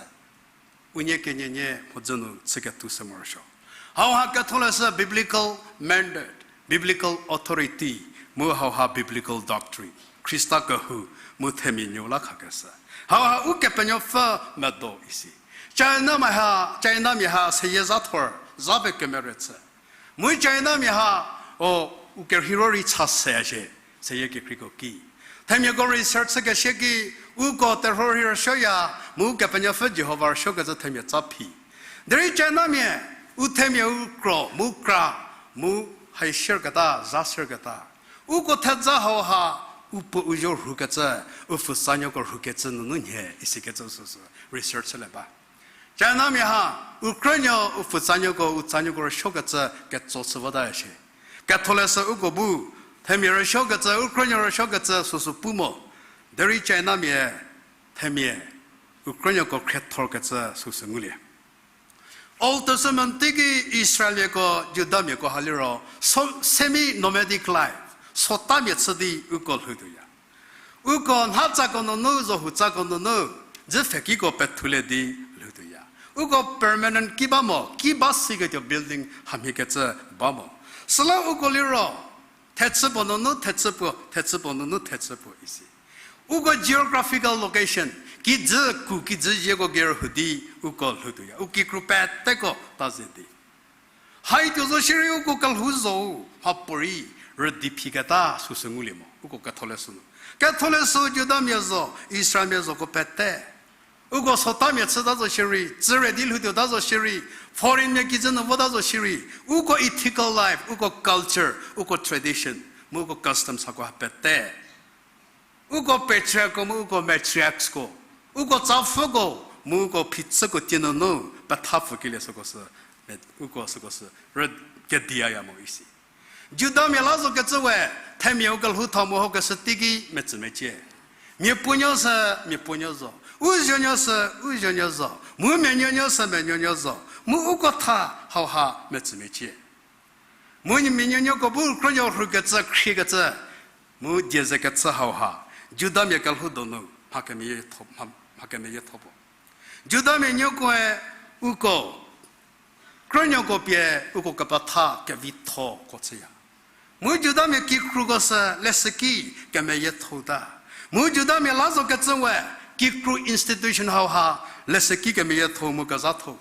unie kenienie mhodzü nu chüketuo se morosuo. Hauha ketholeshü biblical mandate, biblical authority, mu hauha biblical doctrine, Khrista kehou, mu themia nuo la khakeshü. Hauha Ukepenuopfü medo isi. China mia ha, China mia ha seyie za thor, za pie kemere chü. Mu China mia ha, o, u kerheiro rei cha seya shie, seyie kekreiko ki. Themiako research chükeshü ki, uko terhuo rei rüsuoya, mu Kepenuopfü Jihova rüsuokecü themia tsa phi. Derei Chinamia, u themia u kro, mu kra, mu hai shierketa, za shierketa. Uko thedza hauha, u puo u zuo rhukecü, u pfutsanuoko rhukecü nunu nhie, isikecü süsü research chülie ba. Chinamia ha, u krünuo, u pfutsanuoko, u tsanuoko rüsuokecü ketso chü vota shie. Ketholeshü uko bu, themia rüsuokecü, u krünuo rüsuokecü süsü pu mo. Derei Chinamia, themia, u krünuoko khriethorkecü süsü ngulie. Old Testament teiki Israelmiako, Judamiako ha liro, so-, semi-nomadic life, sotamia chü di uko lhoutuoya. Uko nhatsako nunu, zohutsako nunu, dzü pfhekiko pethulie di lhoutuoya. Uko permanent ki ba mo, ki ba siketuo building hamhiekecü ba mo. Süla uko liro, thechü puo nunu thechü puo, thechü puo nunu thechü puo isi. Uko geographical location, kijü ku kijü zieko kerhou di uko lhoutuoya. U kikru peteko ta ze di. Haituo zo shierei uko kelhou zo, mhapuorei rüdi phiketa süsü ngulie mo, uko ketholeshü nu. Ketholeshü Judamia zo, Israelmia zoko pete. Uko sotamia chüta zo shierei, tsüre di lhoutuota zo shierei, foreignmia kijü nu vota zo shierei, uko ethical life, uko culture, uko tradition, mu uko customs hako ha pete. Uko patriarchko mu uko matriarchsko, uko tsapfüko, mu uko phichüko tie nunu petha pfü kelie süko sü, uko süko sü rü kediaya mo isi. Judamia la zokecü we, themia u kelhou tha mo hokeshü teiki metsü mecie. Miapuonuo sü miapuonuo zo, u zuonuo sü u zuonuo zo, mu menuonuo sü menuonuo zo, mu uko tha hauha metsü mecie. Mu mianuonuoko bu krünuo rhukecü, khriekecü, mu die zekecü hauha, Judamia kelhou donu mha kemeyie tho, mha, mha kemeyie tho puo. Judamia nuokoe uko krünuoko pie uko kepetha kevithoko chüya. Mu Judamia kikruko sü leshüki kemeyiethouta. Mu Judamia la zokecü we kikru institution hauha leshüki kemeyiethou mu kezhatho.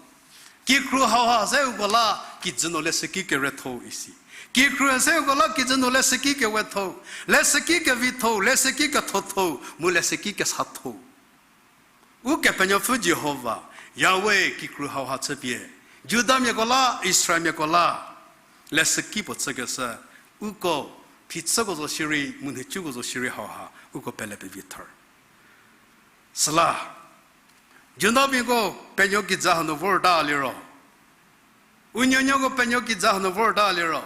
Kikru hauha se uko la kijü nu leshüki keretho isi. Kikru se uko la kijü nu leshüki kewetho, leshüki kevitho, leshüki kethotho, mu leshüki kesatho. Ukepenuopfü Jihova, Yahweh kikru hauha chüpie, Judamiako la, Israelmiako la, leshüki puo chükeshü, uko phichüko zo shierei, mu nhicuko zo shierei hauha uko pele pevithor. Süla, Judamiako penuo kijü hanu vorta liro, u nuonuoko penuo kijü hanu vorta liro,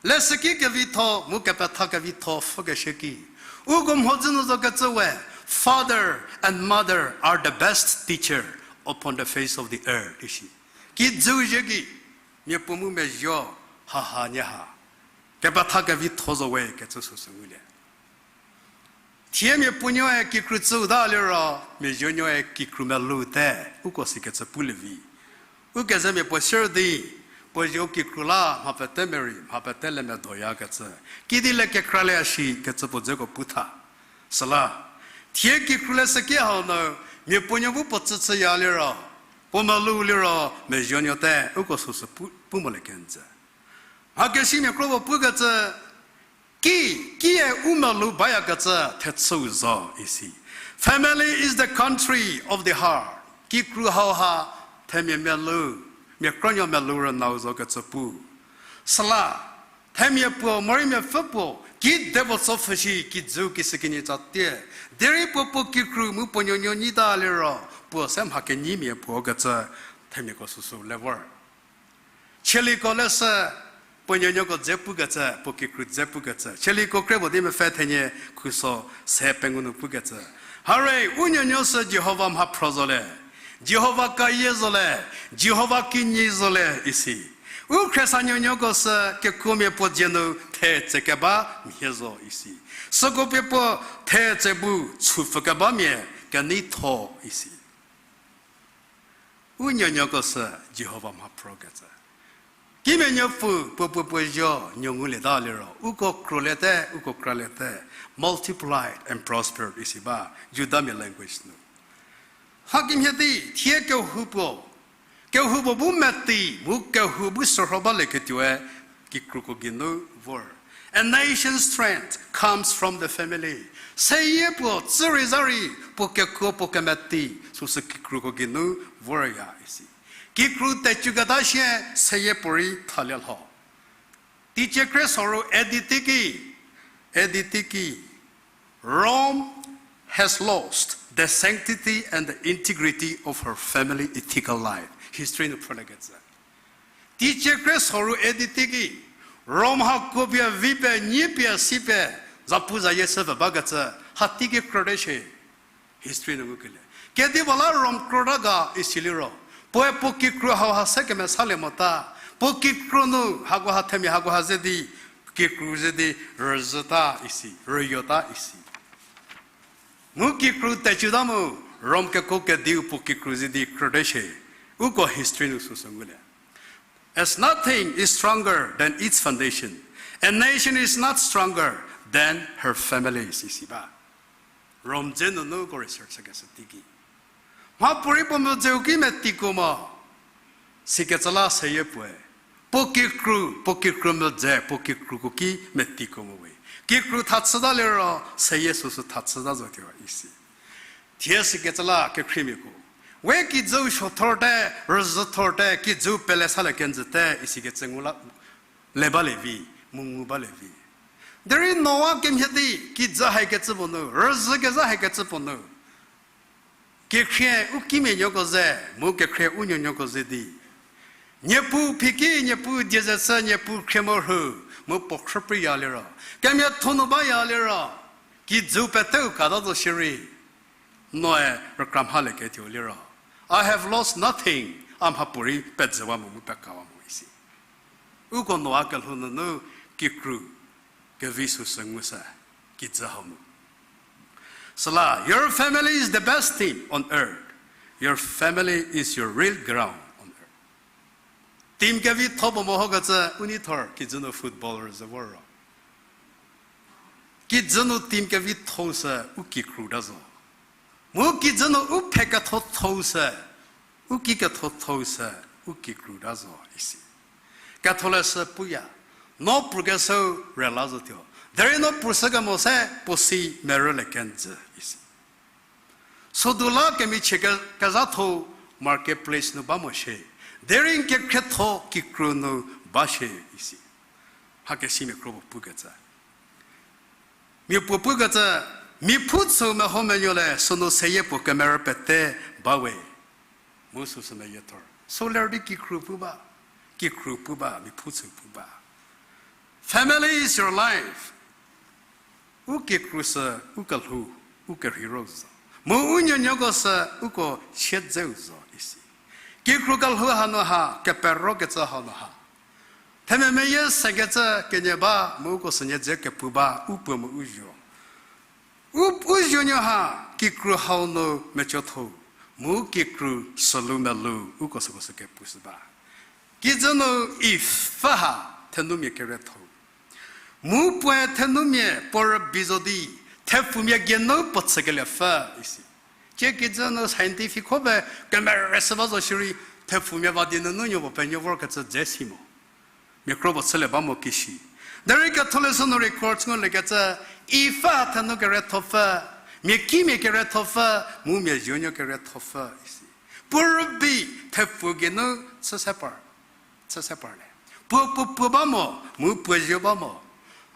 leshüki kevitho mu kepetha kevitho pfhükeshü ki, uko mhodzü nu zokecü we, father and mother are the best teacher upon the face of the earth ishi. Kijüu zie ki, miapuo mu mezuo, haha nie ha kepetha kevitho zo we kecü süsü ngulie. Thie miapuonuoe kikru tsüu ta liro, mezuonuoe kikru melou te, uko sikecü pulie vi. Ukezemia puo sier di, puo zuo kikru la mha pete merei, mha pete le medoyakecü, kidi le kekralie shi kecü puo dzeko pu tha. Süla, thie kikru leshüki hau nu, miapuonuo bu puo tsüchüya liro, puo melou liro, mezuonuo te, uko süsü pu, pu molie kenjü. Mhakesimia kro puo pukecü, ki, kie u melou bayakecü thechüu zo isi. Family is the country of the heart. Kikru hauha themia melou, mia krünuo melou rünau zokecü pu. Süla, themia puo morei miapfü puo, kidepuo tsopfhü shi kijüu kishükinyi tsatie. Derei puo puo kikru mu puo nuonuo nyita liro, puo se mha kenyimia puo kecü themiako süsü le vor. Chieliko leshü, puo nuonuoko dze pukecü, puo kikru dze pukecü. Chieliko kre puo di mepfü thenie khuso se pengou nu pukecü. Hare, u nuonuo sü Jihova mhaphro zo le, Jihova kayie zo le, Jihova kinyi zo le isi. U khriesa nuonuoko sü kekuomia puo dzie nu thetse keba mhie zo isi. Süko pie puo thetse bu chupfü kebamia keneitho isi. U nuonuoko sü Jihova mhaphro kecü. Kimia nuopfü puo puo puo zuo nuo ngulieta liro, uko kruliete, uko kraliete, multiplied and prospered isi ba, Judamia language nu. Hakemhie di, thie kehou puo, kehou puo bu meti, mu kehou bu sürho balieketuoe, kikruko geinu vor. A nation's strength comes from the family. Seyie puo tsü rei za rei, puo kekuo puo kemeti süsü kikruko geinu vorya isi. Kikru tecüketa sie seyie puorei thalie lho. Teicie krie soru A D teiki, A D teiki, Rome has lost the sanctity and the integrity of her family ethical life. History nu phrüliekecü. Teicie krie soru A D teiki, Rome hako pie vi pie, nyie pie, si pie, zapu zayie sü pfü bakecü, hateiki krüte shie. History nu ngukelie. Kedipuo la Rome krüta ga isi liro, puoe puo kikru hauha se kemesalie mota, puo kikru nu hakoha themia hakoha ze di, kikru ze di rüzhüta isi, rüyota isi. Mu kikru tecüta mu, Rome keko kediu puo kikru ze di krüte shie, uko history nu süsü ngulie. As nothing is stronger than its foundation, a nation is not stronger than her family, isi ba. Rome dze nunu ko research keshü teiki, mhapuorei puo medzeu ki metikuo mo, sikecü la seyie puoe, puo kikru, puo kikru medze, puo kikruko ki metikuo mo we. Kikru thachüta liro, seyie süsü thachüta zotuo isi. Thie sikecü la kekhriemiako, we kijüu suothorte, rüzhüthorte, kijüu pele salie kenjüte isikecü ngu la, le balie vi, mu ngu balie vi. Derei Noa kemhie di kijü haikecü puo nu, rüzhü kezha haikecü puo nu, kekhrie u kimia nuoko ze, mu kekhrie u nuonuoko ze di, Niepuu phiki, Niepuu die ze chü, Niepuu khrie morhu, mu puo khrüpreiya liro, kemiatho nu baya liro, kijüu peteu kata zo shierei, Noae rükra mhalieketuo liro, I have lost nothing, a mhapuorei pejüwa mo mu pekawa mo isi. Uko Noa kelhou nunu kikru kevi süsü ngu se, kijü hau nu. Süla, your family is the best thing on earth. Your family is your real ground on earth. Team kevitho puo mehokecü u neithor kijü nu football rüzhü vor ro, kijü nu team kevitho-u sü u kikru ta zo. Mu kijü nu u phe kethotho-u sü, u ki kethotho-u sü, u kikru ta zo isi. Ketholeshü puya, no pukeshüu rela zotuo. Derei no pushükemo se puo si merülie kenjü isi. Sodu la kemichie ke-, kezhatho-u market place nu ba mo shie. Derei n kekhrietho kikru nu ba shie isi. Mhakesimia kro puo pukecü. Mia puo pukecü, mia phu chüu meho menuolie, sünu seyie puo kemerü pete ba we. Mu süsü meyie thor. Süler di kikru pu ba, kikru pu ba, mia phu chüu pu ba. Family is your life. U kikru sü u kelhou, u kerheiro zo. Mu u nuonuoko sü uko siedzeu zo isi. Kikru kelhou hanu ha, keperokecü hanu ha, themia meyie sekecü kenie ba, mu uko sünie dze kepu ba, u puo mu u zuo. U, u zuonuo ha, kikru hau nu mecotho, mu kikru sülu melu, uko süko sü kepushü ba. Kijü nu Eve pfü ha, thenumia kerietho. Mu puoe thenumia puo rübei zo di, thepfumia geinu puo chükelie pfü isi. Tie kijü nu scientific kho pe kemerüshü ba zo shierei, thepfumia va di nunu nuo puo penuo vorkecü dze si mo. Mia kro puo chülie ba mo kishi. Derei ketholeshü nu records nguliekecü, Eve pfü thenu kerietho pfü, mia kimia kerietho pfü, mu mia zuonuo kerietho pfü isi. Puo rübei thepfu geinu chü se par, chü se parlie. Puo puo puo ba mo, mu puo zuo ba mo.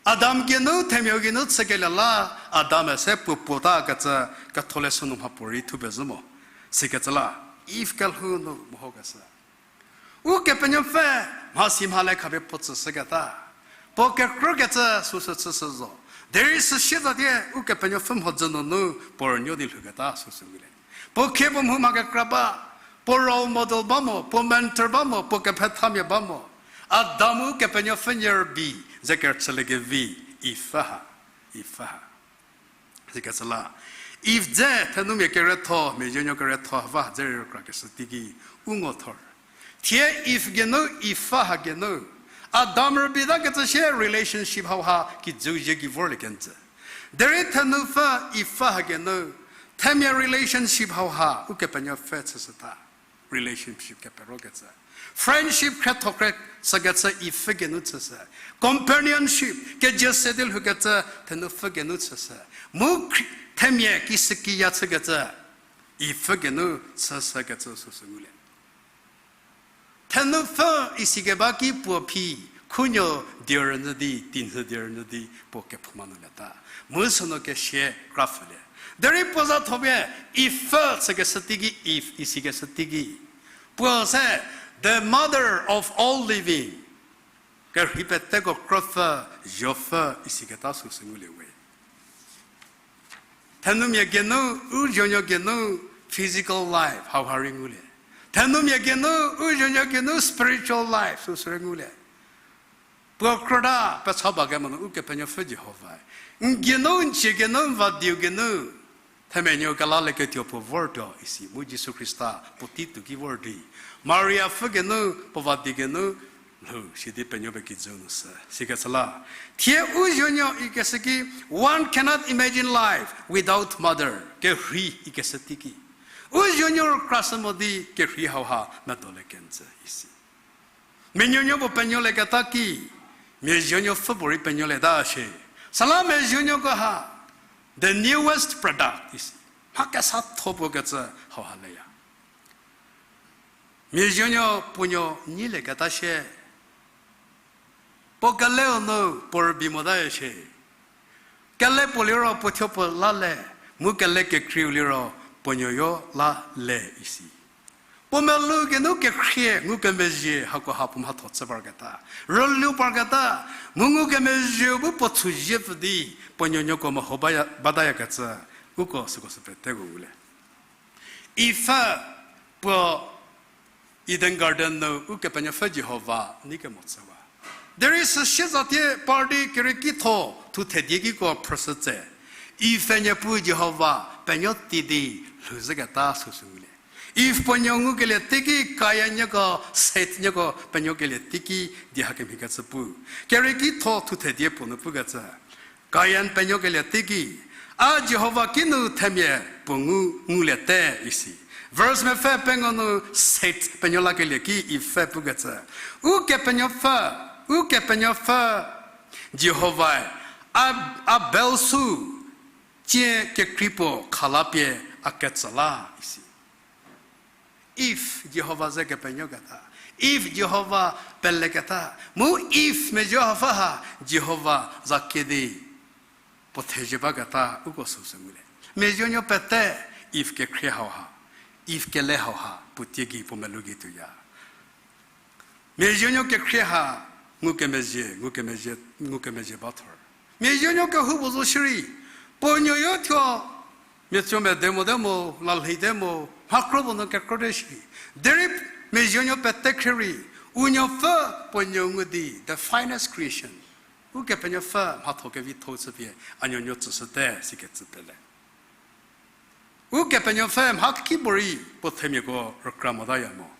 Adam geinu themiau geinu chükelie la, Adam-e se puo puo takecü ketholeshü nu mhapuorei thupezhü mo. Sikecü la, Eve kelhou nu mehokeshü. Ukepenuopfü mhasi mhale khapie puo tsüshüketa. Puo kekrükecü süsü chüshü zo. Derei süsie zatie Ukepenuopfü mhodzü nunu puo rünuo di lhouketa süsü ngulie. Puo khie puo mhu mha kekra ba, puo role model ba mo, puo mentor ba mo, puo kepethamia ba mo. Adam Ukepenuopfü nie rübei ze kerüchüliekevi, Eve ha, Eve ha. Sikecü la, Eve dze thenumia kerietho, mia zuonuo kerietho hava dze rei rükrakeshü teiki u ngo thor. Thie Eve geinu, Eve ha geinu, Adam rübei takecü sie relationship hauha kijüu zie ki vorlie kenjü. Derei thenupfü Eve ha geinu, themia relationship hauha Ukepenuopfü chüshüta. Relationship keperokecü. Friendship khrietho khrie chükecü Eve pfü geinu chüshü. Companionship, keje se di lhoukecü thenupfü geinu chüshü. Mu themia kishükiya chükecü Eve pfü geinu chüshükecü süsü ngulie. Thenupfü isikeba ki puo phi, khunuo die rünyü di, tinyhü die rünyü di, puo kephouma nu leta. Mu sünu kesie krapfülie. Derei puo za thopie, Eve pfü chükeshü teiki, Eve isikeshü teiki. Puo se, the mother of all living. Kerhei peteko krüpfü, zopfü, isiketa süsü ngulie we. Thenumia geinu, u zonuo geinu, physical life hauha rei ngulie. Thenumia geinu, u zonuo geinu, spiritual life süsü rei ngulie. Puo krüta pecha bakemo nu Ukepenuopfü Jihovae, n geinu, n cie geinu, n va dieu geinu, themia nuo kelaleketuo puo vortuo isi, mu Jisu Khrista puotei tuo ki vor di. Maria pfü geinu, puo va die geinu, lhou sidi penuo be kijü nu sü. Sikecü la. Thie u zonuo ikeshü ki, one cannot imagine life without mother. Kerhei ikeshü teiki. U zonuo rükrashü mo di kerhei hauha medo le kenjü isi. Mia nuonuo puo penuolieketa ki, mia zonuo pfü puorei penuolieta shie. Süla mia zonuoko ha, the newest product isi. Mha kesatho puo kecü hauha leya. Mia zonuo puonuo nyielieketa shie. Puo keleu nu puo rübei motaya shie. Kele puo liro puo thuo puo la le, mu kele kekreiu liro puo nuoyo la le isi. Puo melou geinu kekhrie ngukemezhie hakoha puo mhatho chü parketa, rülu parketa, mu ngukemezhieu bu puo chüzie pfü di, puo nuonuoko meho baya, batayakecü, uko süko sü peteko ngulie. Eve puo Eden Garden nu Ukepenuopfü Jihova nei kemo chüwa. Derei süsie zatie par di kerieki tho thuthe die kiko phrüshü tse, Eve Niepuu Jihova penuo ti di lhouzhüketa süsü ngulie. Eve puo nuo ngukelie teiki Kain nieko, Seth nieko penuokelie teiki die hakemhie kecü pu. Kerieki tho thuthe die puo nu pukecü, Kain penuokelie teiki, a Jihova kinu themia puo ngu nguliete isi. Verse mepfü pengou nu Seth penuo lakelie ki Eve pukecü, Ukepenuopfü, Ukepenuopfü Jihovae A-, Abel sü tsie kekrei puo khalapie a ketsü la isi. Eve Jihova ze kepenuoketa. Eve Jihova peleketa. Mu Eve mezhie hapfü ha Jihova za kie di puo thezhie baketa uko süsü ngulie. Mezhienuo pete Eve kekhrie hauha, Eve kele hauha puo tie gei puo melou gei tuoya. Mezhienuo kekhrie ha ngukemezhie, ngukemezhie, ngukemezhie ba thor. Mezhienuo kehoupuo zo shierei, puo nuoyo thuo, miatso mede mote mo, lalheite mo, mhakro puo nu kekrote shi. Derei mezhienuo pete khrie rei, u nuopfü puo nuo ngu di, the finest creation. Ukepenuopfü mhatho kevitho chüpie, a nuonuo tsüshüte sikecü pele. Ukepenuopfü mhakipuorei puo themiako rükra motaya mo.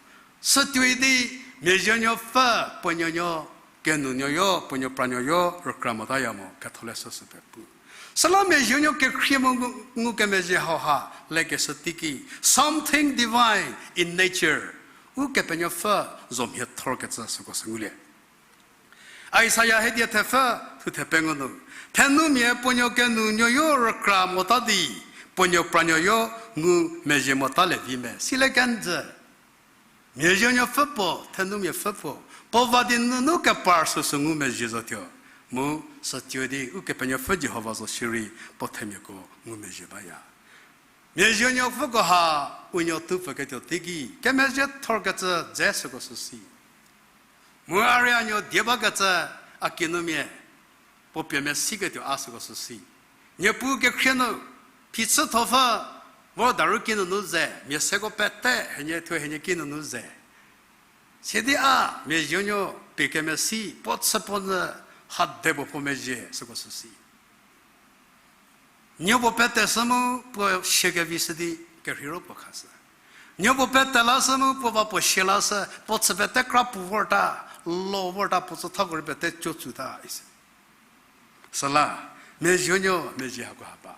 Sütuoi di mezhienuopfü puo nuonuo kenunuoyo, puo nuo pranuoyo rükra motaya mo, ketholeshü sü pepu. Süla mezhienuo kekhrie mu ngu, ngukemezhie hauha lekeshü teiki, something divine in nature. Ukepenuopfü zomhie thorkecü süko sü ngulie. Isaia hiedie thepfü thuthe pengou nu, thenumia puo nuo kenunuoyo rükra mota di, puo nuo pranuoyo ngumezhie mota le vi me. Sile kenjü. Mezhienuopfü puo, thenumia pfü puo, puo va di nunu kepar süsü ngumezhie zotuo. Mu sütuo di Ukepenuopfü Jihova zo shierei puo themiako ngumezhie baya. Mezhienuopfüko ha u nuo tu pfüketuo teiki, kemezhie thorkecü dze süko süsi. Mu a rei a nuo die bakecü a kinumia puo pie mesiketuo a süko süsi. Niepuu kekhrie nu, phichüthopfü, vo daru kinunu ze, mia seko pete, henie thuo henie kinunu ze. Sidi a, mezhienuo pie kemesi, puo chü puo nyü, hade puo puo mezhie, süko süsi. Nuo puo pete sü mu puo sie kevi shü di kerheiro puo khashü. Nuo puo pete lashü mu puo va puo sie lashü, puo chü pete kra pu vorta, lo vorta puo chü thako rei pete cho tsuta isi. Süla, mezhienuo mezhie hako ha ba.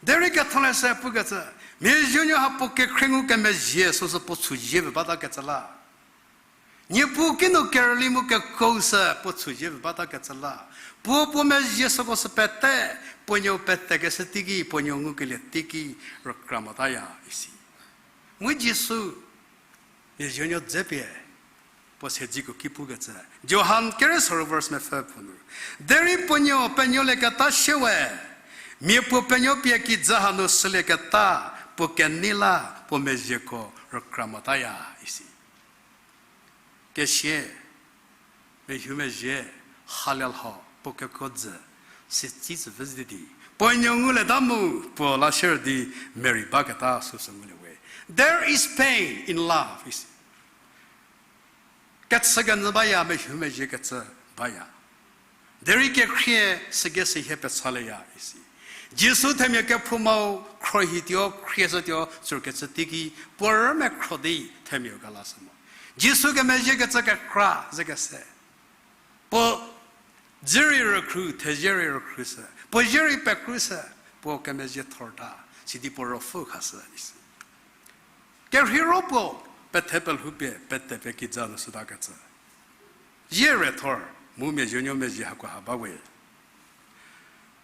Derei Ketholeshü pukecü, mia zuonuo ha puo kekhrie ngukemezhie süsü puo chüzie pie batakecü la. Niepuu kinu kerüli mu kekuo sü puo chüzie pie batakecü la. Puo puo mezhie süko sü pete, puo nuo petekeshü teiki, puo nuo ngukelie teiki rükra motaya isi. Mu Jisu, mia zuonuo dze pie, puo siedzeko ki pukecü. Johan kerü sorou verse mepfü puo nu. Derei puo nuo penuolieketa shie we, mia puo penuo pie kijü hanu sülieketa, puo kenei la puo mezhieko rükra motaya isi. Kesie, mehumezhie, halelho, puo kekuo jü, sitsi tsü vüzü di, puo nuo ngulieta mu, puo la shierü di, Mary baketa süsü ngulie we. There is pain in love, isi. Kechükenyü baya, mehumezhie kecü baya. Derei kekhrie sügei sihie pechalieya isi. Jisu themia kephoumau khrohituo, khrieshütuo, sürkecü teiki, puo rümekhro di themiau kelashü mo. Jisu kemezhiekecü kekra zekese. Puo zie rei rükhru, thezie rei rükhrushü. Puo zie rei pekrüshü, puo kemezhie thorta, sidi puo ruopfü khashü isi. Kerheiro puo pethe pelhoupie pete pie kijü nu sütakecü. Zie re thor, mu mia zuonuo mezhie hakoha ba we.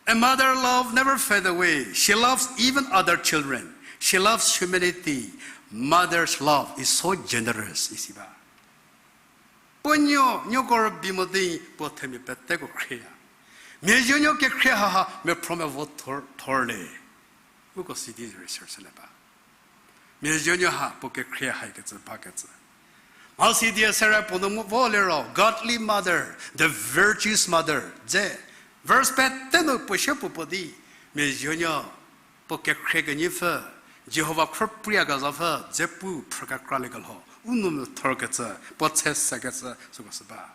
A mother love never fade away. She loves even other children. She loves humanity. Mother's love is so generous, isi ba. Puo nuo, nuoko rübei mo di puo themia peteko khrieya. Mia zuonuo kekhrie haha miaphro mevo thor, thor le. Uko sidi research le ba. Mia zuonuo ha puo kekhrie haikecü bakecü. Mhasi die sere puo nu mu vo liro, godly mother, the virtuous mother, dze. Verse pete nu puo sie puo puo di, mia zuonuo puo kekhrie kenyipfü, Jihova khrüpriyakezhapfü dze pu phrü kekraliekelho, u nou methorkecü, puo tse sekecü süko sü ba.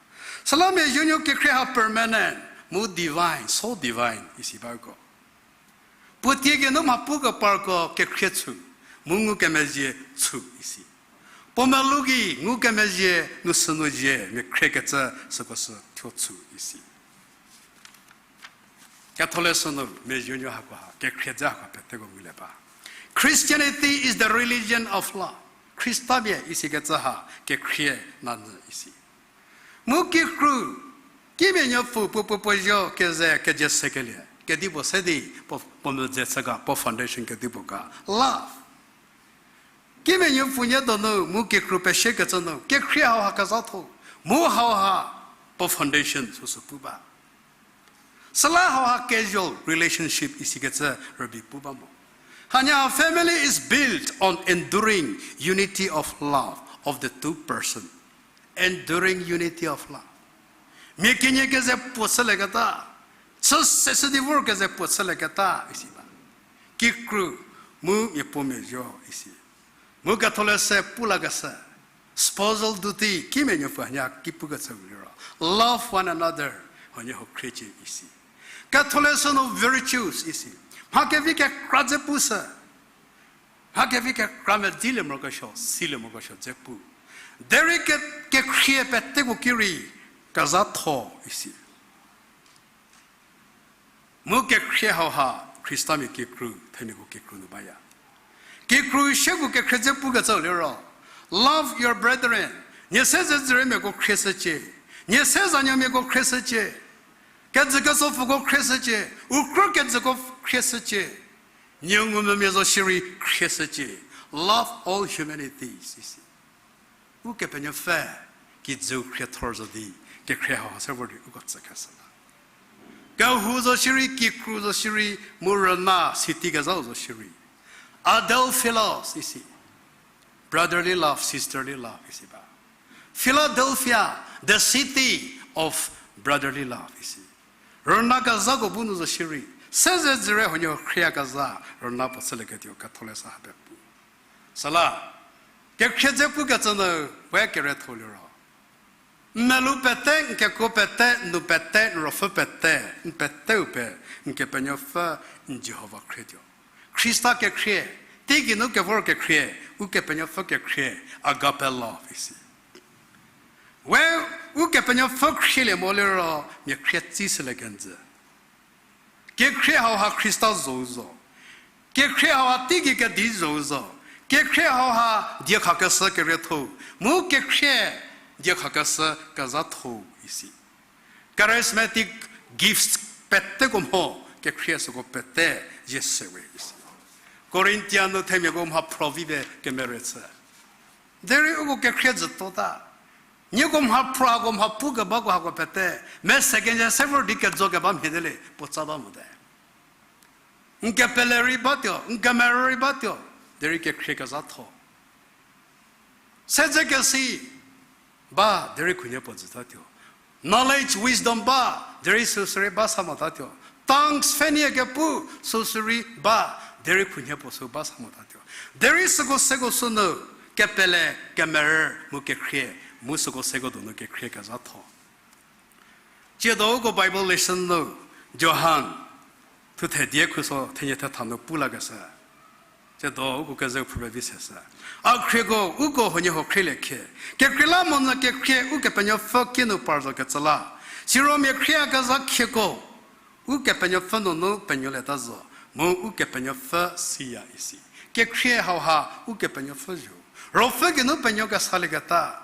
Süla mia zuonuo kekhrie ha permanent, mu divine, so divine, isi ba uko. Puo tie geinu mha pukeparko kekhrie chü, mu ngukemezhie chü isi. Puo melou gei ngukemezhie nu sünu zie mia khriekecü süko sü thuo chü isi. Ketholeshü nu mia zuonuo hakoha, kekhrie dze hakoha peteko ngulie ba. Christianity is the religion of love. Khristamia isikecü ha kekhrie nanyü isi. Mu kikru, kimia nuopfü puo puo puo zo keze keje sekelie, kedipuo se di, puo, puo meze chü ga, puo foundation kedipuo ga. Love. Kimia nuopfü nie donu mu kikru pesiekecü nu, kekhrie hauha kezhatho, mu hauha puo foundation süsü pu ba. Süla hauha casual relationship isikecü rübei pu ba mo. Hanie ha family is built on enduring unity of love of the two person. Enduring unity of love. Mia kenie keze puo chülieketa, chü seshü di vor keze puo chülieketa isi ba. Kikru mu mia puo mia zo isi. Mu Ketholeshü pu lakeshü, spousal duty kimia nuopfü hanie ki pukecü liro, love one another, hanie ho khriecie isi. Ketholeshü nu virtues isi. Mha kevi kekra dze pushü. Mha kevi kekra medzilie morokesuo, silie morokesuo dze pu. Derei ke, kekhrie peteko ki rei kezhatho isi. Mu kekhrie hauha Khristamia kikru, themiako kikru nu baya. Kikru sieko kekhrie dze pukecü liro, love your brethren. Nie sezedzüriemiako khrieshücie. Nie sezanuomiako khrieshücie. Kejü kesopfüko khrieshücie. U krü kejüko khrieshücie. Nie ngumvümia zo shierei khrieshücie. Love all humanities isi. Ukepenuopfü kijüu khriethor zo di, kekhrie hauha se vor di uko tsükhashü la. Kehou zo shierei, kikru zo shierei, mu rüna city kezhau zo shierei, Adelphilos isi. Brotherly love, sisterly love isi ba. Philadelphia, the city of brotherly love isi. Rüna kezhako bu nu zo shierei, sezedzürie huoniehuo khrieyakezha, rüna puo chülieketuo Ketholeshü ha pe pu. Süla, kekhrie dze pukecü nu, we kerietho liro, n melou pete, n kekuo pete, n nou pete, n ruopfü pete, n peteu pie, n Kepenuopfü, n Jihova khrietuo. Khrista kekhrie, teigei nu kevor kekhrie, Ukepenuopfü kekhrie, agape love isi. We, Ukepenuopfü khrielie mo liro, mia khrie tsishülie kenjü. Kekhrie hauha Khrista zhou zo. Kekhrie hauha teigei kedi zhou zo. Kekhrie hauha diekhakeshü kerietho-u. Mu kekhrie diekhakeshü kezhatho-u isi. Charismatic gifts peteko mho, kekhrie süko pete zie sewe isi. Corinthian nu themiako mhaphro vi pe kemere chü. Derei uko kekhrie jütota. Nieko mhaphro hako mhapu kebako hako pete. Mese kenjü se vor di kejo keba mhie de le, puo tsa ba mote. N kepele rei batuo, n kemerü rei batuo, derei kekhrie kezhatho. Sedze kesi ba, derei khunhie puo jütatuo. Knowledge, wisdom ba, derei süsü rei ba sa motatuo. Tongues pfhenie kepu süsü rei ba, derei khunhie puo sü ba sa motatuo. Derei süko seko sünu, kepele, kemerü, mu kekhrie, mu süko seko donu kekhrie kezhatho. Tsiedo uko Bible lesson nu, Johan, thuthe die khuso thenie thetha nu pu lakeshü. Tsiedo uko kezeu phrüpie vi seshü. A khrieko, uko huoniehuo khrielie khie. Kekreilamonyü kekhrie Ukepenuopfü kienu par zo kecü la. Siro mia khrieyakezha khieko, Ukepenuopfü nunu penuolieta zo, mu Ukepenuopfü siya isi. Kekhrie hauha Ukepenuopfü zho. Ruopfü geinu penuo kesalieketa.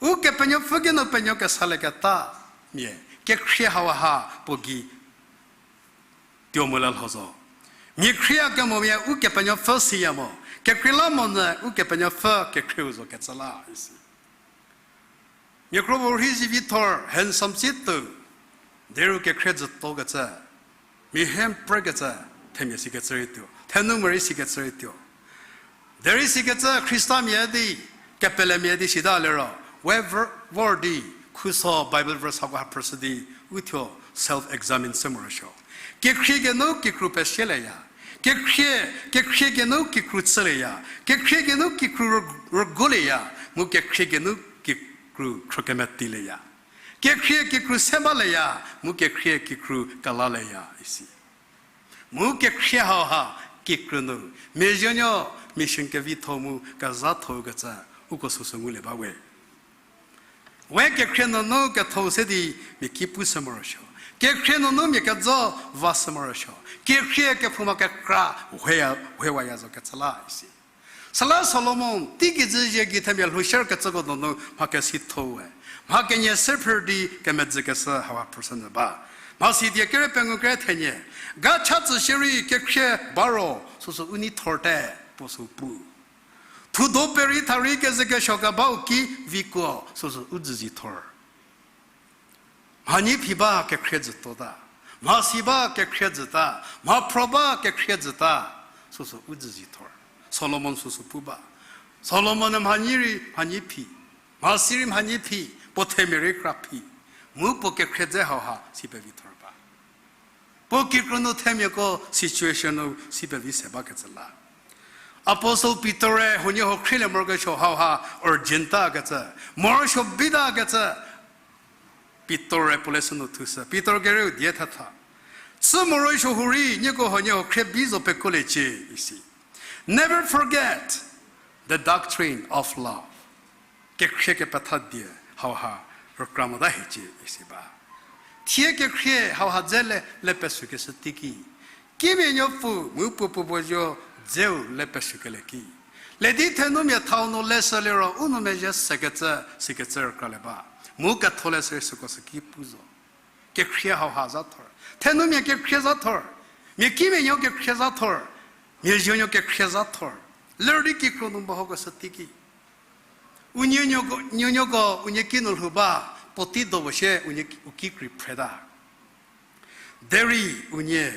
Ukepenuopfü geinu penuo kesalieketa mia, kekhrie hauha puo gei tuo mo le lho zo. Mia khrieyakemomia Ukepenuopfü siya mo, kekreilamonyü Ukepenuopfü kekhrieu zo kecü la isi. Mia kro puo rhi zivi thor, handsome tsietuo, derei kekhrie jütokecü, mia hemprükecü, themia sikecü rei tuo, thenu morei sikecü rei tuo. Derei sikecü Khristamia di, kepelemia di sita liro, we vor, vor di, khuso Bible verse hako ha phrüshü di, uthuo self-examine se morosuo. Kekhrie geinu kikru pesieleya. Kekhrie, kekhrie geinu kikru chülieya. Kekhrie geinu kikru rü-, rügolieya. Mu kekhrie geinu kikru khrükemetileya. Kekhrie kikru se baleya. Mu kekhrie kikru kelaleya isi. Mu kekhrie hauha kikru nu, mia zuonuo, mission kevitho mu kezhatho kecü, uko süsü ngulie ba we. We kekhrie nunu ketho se di mia ki pu se morosuo. Kekhrie nunu mia kejo va se morosuo. Kekhrie kephouma kekra, hwe, hewaya zo kecü la isi. Süla Solomon, teigei zhüzie gei themia lhou sher kecüko donu mha kesitho we. Mha kenie se phrü di kemedzükeshü hauha phrüshünyü ba. Mhasi die kere pengou kere thenie. Ga cha tsü shierei kekhrie ba ro, süsü u nei thorte, puo sü pu. Thudo perei tharei kezükesuo kebau ki vikuo, süsü u dzüzi thor. Mhanyi phi ba kekhrie jütota. Mhasi ba kekhrie jüta. Mhaphro ba kekhrie jüta. Süsü u dzüzi thor. Solomon süsü pu ba. Solomon-e mhanyi rei mhanyi phi. Mhasi rei mhanyi phi. Puo themia rei kra phi. Mu puo kekhrie dze hauha si pevi thor ba. Puo kikru nu themiako situation nu si pevi se bakecü la. Apostle Peter-e huoniehuo khrielie morokesuo hauha urgent takecü, morosuo bi takecü, Peter-e puo leshü nu thushü. Peter kerieu die thetha. Chü morosuo hurei nieko huoniehuo khrie bi zo pekoliecie isi. Never forget the doctrine of love. Kekhrie kepetha die hauha rükra mota hiecie isi ba. Thie kekhrie hauha dze le, le pesükeshü teiki. Kimia nuopfü mu puo puo puo zo dzeu le pesükelie ki. Ledi thenumia thau nu leshü liro u nu mezhie sekecü, sikecü rükralie ba. Mu ketholeshü süko süki pu zo. Kekhrie hauha za thor. Thenumia kekhrie za thor. Mia kimia nuo kekhrie za thor. Mia zuonuo kekhrie za thor. Ler di kikru nu mehokeshü teiki. Unie nuoko, nuonuoko unie ki nu lhou ba, puotei do puo sie unie ki, u ki krei phreta. Derei unie,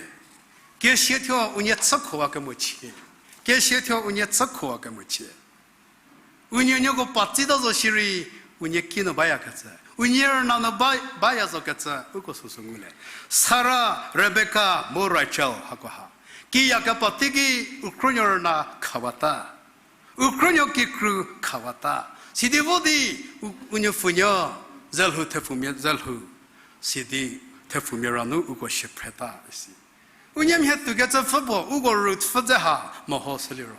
kesiathuo unie chükhowa kemochie. Kesiathuo unie chükhowa kemochie. Unie nuoko patsita zo shierei, unie ki nu bayakecü. Unie rüna nu ba, baya zokecü, uko süsü ngulie. Sara, Rebeka, mu Rachel hakoha. Kiyakepatei ki u krünuo rüna khawata. U krünuo kikru khawata. Sidi vo di u, unie pfhünuo zelhou thepfumia zelhou. Sidi thepfumia ra nu uko shie phreta isi. Unie mhie tuokecü pfhü puo uko Ruth pfhü dze ha mehoshüliro.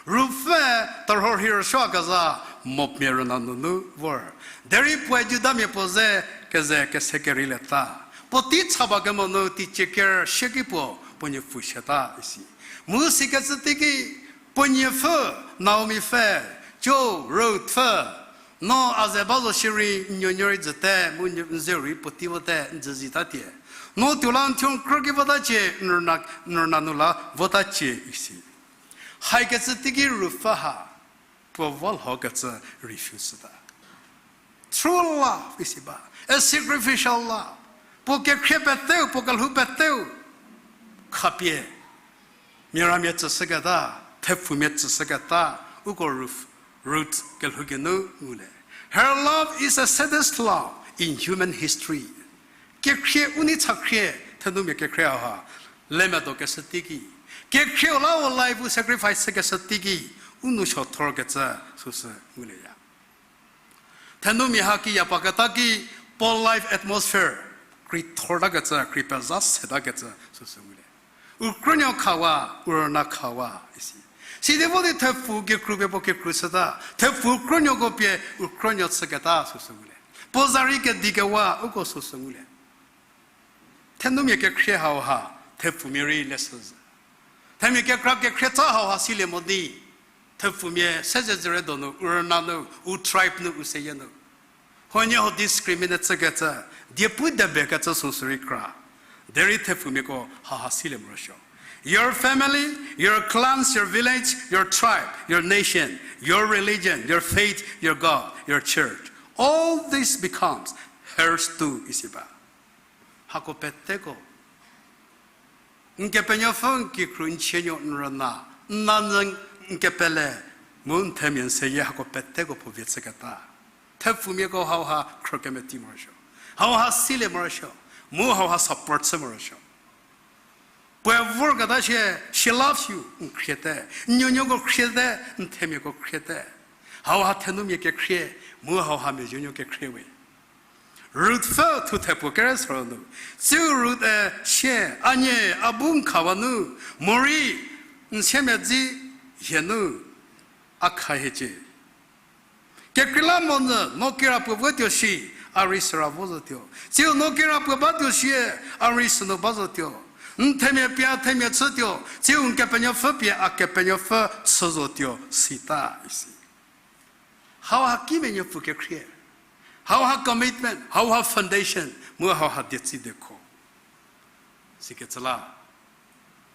Ruth pfhü terhuo rhi rüsuokezha Moabmia rüna nunu vor. Derei puoe Judamia puo ze keze kese kereilieta. Puotei cha ba kemo nu teicie ker sieki puo puo nuopfü siata isi. Mu sikecü teiki, puo niepfü, Naomi pfü, jo, Ruth pfü, no a ze ba zo shierei n nuonuo rei jüte, mu n ze rei puotei vote, n jü zitatie. No tuo la n thuo n krü ki votacie, n rüna, n rüna nu la votacie isi. Haikecü teiki Ruth pfü ha, puo volhokecü refuse shüta. True love isi ba, a sacrificial love. Puo kekhrie peteu, puo kelhou peteu khapie mia ramia tsüshüketa, thepfumia tsüshüketa, uko Ruth, Ruth kelhou geinu ngulie. Her love is the saddest love in human history. Kekhrie u nei chakhrie, thenumia kekhrie hauha, lemedo keshü teiki, kekhrieu la u life u sacrifice keshü teiki, u nou suo thorkecü süsü ngulieya. Thenumia ha kiya paketa ki, puo life atmosphere kri thortakecü, kri pezha setakecü süsü ngulie. U krünuo khawa, u rüna khawa isi. Sidi vo di thepfu kekru pie puo kekru shüta, thepfu krünuoko pie u krünuo chüketa süsü ngulie. Puo za rei kedi kewa uko süsü ngulie. Thenumia kekhrie hauha, thepfumia rei leshü zü. Themia kekra kekhrie tsa hauha silie mo di, thepfumia sezedzürie donu, u rüna nu, u tribe nu, u seyie nu, huoniehuo discriminate chükecü, diepu debekecü süsü rei kra. Derei thepfumiako hauha silie morosuo. Your family, your clans, your village, your tribe, your nation, your religion, your faith, your God, your church, all this becomes hers too isi ba. Hako peteko, n Kepenuopfü, n kikru, n chienuo, n rüna, n nanyü, n kepele, mu n themia n seyie, hako peteko puo vie chüketa, thepfumiako hauha khrükemeti morosuo, hauha silie morosuo, mu hauha support chü morosuo. Puoe vorketa shie, she loves you, n khriete, n nuonuoko khriete, n themiako khriete. Hauha thenumia kekhrie, mu hauha mia zuonuo kekhrie we. Ruth pfü thuthe puo kere soro nu, tsiu Ruth-e sie, a nie, a bu n khawa nu, morei n siemedzi hie nu a kha hiecie. Kekreilamonyü no kirapuo votuo shi, a rei süra vo zotuo. Tsiu no kirapuo batuo shie, a rei sünu ba zotuo. N themia pie a themia chütuo, tsiu n Kepenuopfü pie a Kepenuopfü chü zotuo sita isi. Hauha kimia nuopfü kekhrie, hauha commitment, hauha foundation, mu hauha dietsi diekho. Sikecü la,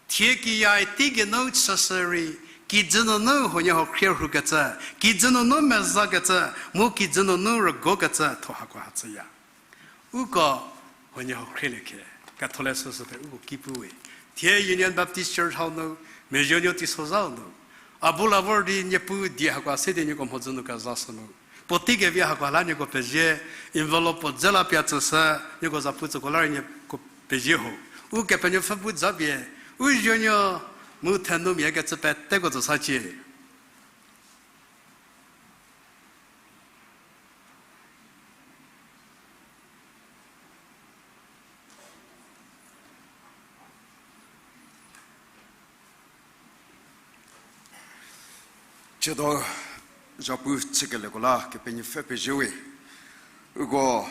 thie kiya teigei nu chüshü rei, kijü nunu huoniehuo khrie rhukecü, kijü nunu mezakecü, mu kijü nunu rügokecü tho hako ha chüya. Uko huoniehuo khrielie khe, ketholeshü süte uko ki pu we. Thie Union Baptist Church hau nu, mia zuonuo teisozhau nu, a bu la vor di Niepuu die hako se di nieko mhodzü nu kezashü nu, puotei kevi hako la nieko pezie, envelope puo dze la pie tsüshü, nieko zapu tsüko la rei nieko pezie ho. Ukepenuopfü bu zapie, u zuonuo mu thenumia kecü peteko tsü sacie. Tsiedo zapu chükelieko la Kepenuopfü pezie we. Uko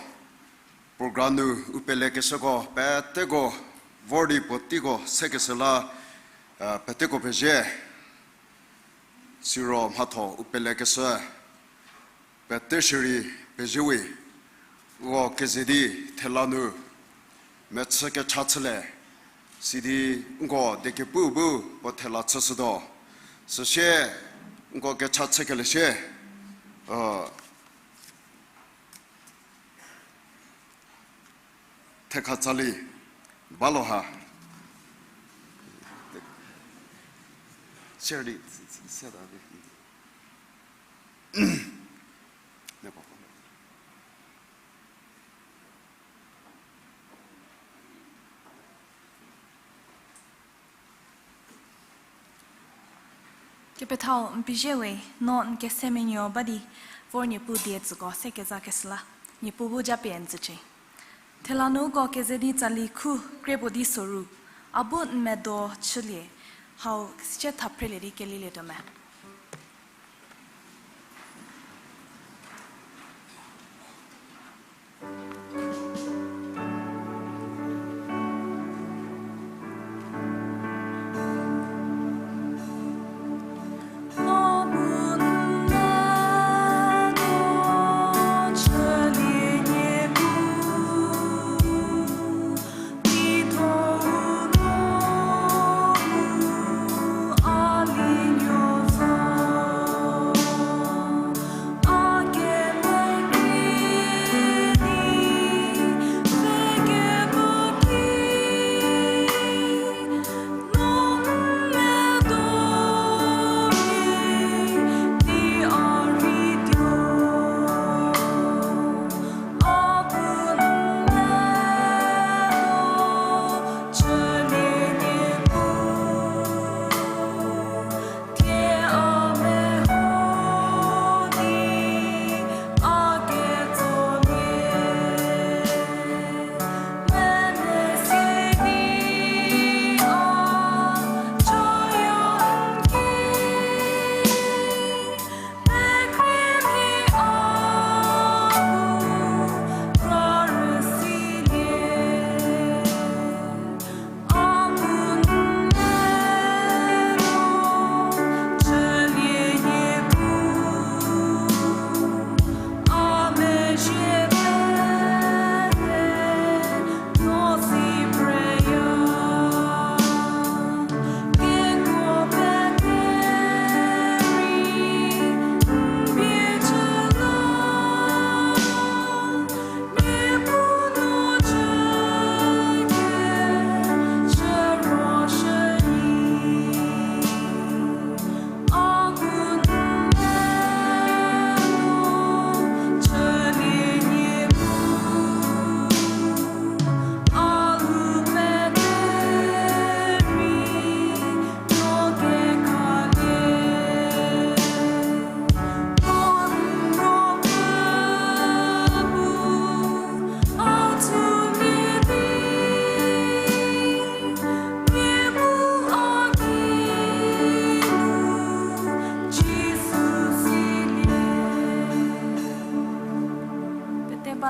program nu u pelekeshüko peteko vor di puoteiko sekeshü la, peteko pezie. Siro mhatho u pelekeshü pete shierei pezie we. Uko keze di thela nu mechü kecha chülie, sidi nko diekepu bu puo thela chüshütuo. Süsie nko kecha chükelie sie, thekha tsali balo ha. Kepethau n pezie we, no n kesemenuo ba di vor Niepuu die tsüko se kezakeshü la, Niepuu bu japie n tsücie. Thela nu uko keze di tsali khu krie puo di soru, a bu n medo chülie, hau sicie thaphrelie di kelilietuo me.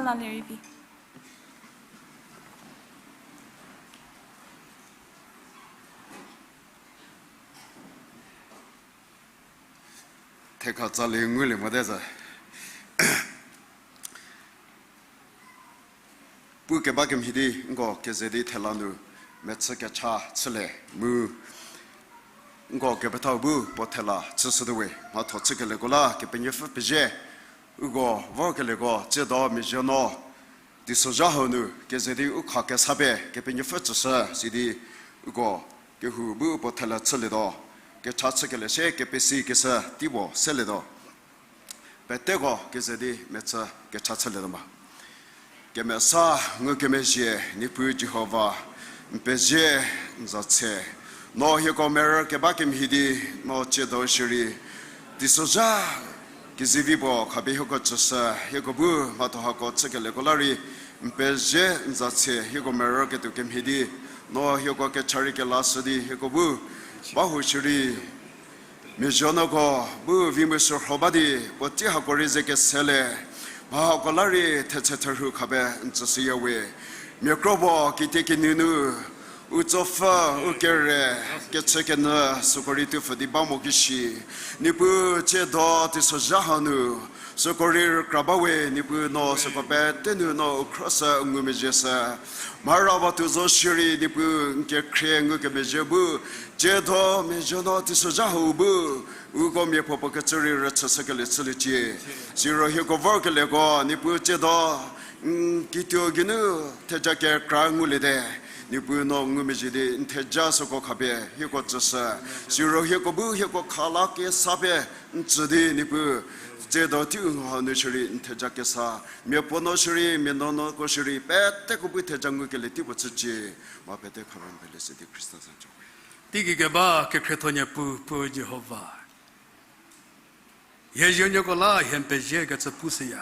la lerei vi. Thekha tsali ngulie mote zo. Pu keba kemhie di nko keze di thela nu mechü kecha chülie mu nko kepethau bu puo thela chüshütuo we. Mhatho chükelieko la Kepenuopfü pezie. Uko vorkelieko tsiedo mezhie no teisozha hau nu keze di u kha kesa pie Kepenuopfü tsüshü sidi uko kehou bu puo thela chülietuo. Kecha chükelie sie kepesi keshü tei puo selietuo. Peteko keze di mechü kecha chülietuo ma. Kemesa ngukemezhie Niepuu Jihova, n pezie, n za tse. No hieko merü keba kemhie di no tsiedo shierei teisozha kezivi puo khapie hieko tsüshü, hieko bu mhatho hako chükelieko la rei n pezie n za tse. Hieko merü ketuo kemhie di no hieko kecha rei kelashü di hieko bu ba hu shierei mezhienuoko bu vi mu sürho ba di puotei hako rei ze keselie, mha hako la rei thetse therhu khapie n tsüshüya we. Mia kro puo kitiekinu nu u tsopfü, u kere, kechükenyü süko rei tuopfü di ba mo kishi, Niepuu tsiedo teisozha hanu süko rei rükra ba we. Niepuu no süko pete nu no u khro sü u ngumezhie sü mharhaba tuo zo shierei Niepuu n kekhrie ngukemezhie bu tsiedo mezhie no teisozha hau bu uko miapuo puo kecü rei rüchüshükelie chüliecie. Siro hieko vorkelieko Niepuu tsiedo n kituo geinu theja kekra nguliete. Niepuu no ngumezhie di n theja süko khapie hieko tsüshü. Siro hieko bu hieko kha la kesa pie n tsü di Niepuu tsiedo teiu hanu shierei n theja kesa, miapuo no shierei, mia nuonuoko shierei peteko bu theja ngukelie tei puo chücie. Mha pete khapie n pele sidi Khrista za chüwe. Teigei keba kekhrietho Niepuu, Puo Jihova, hie zhienuoko la hie n pezie kecü pushüya.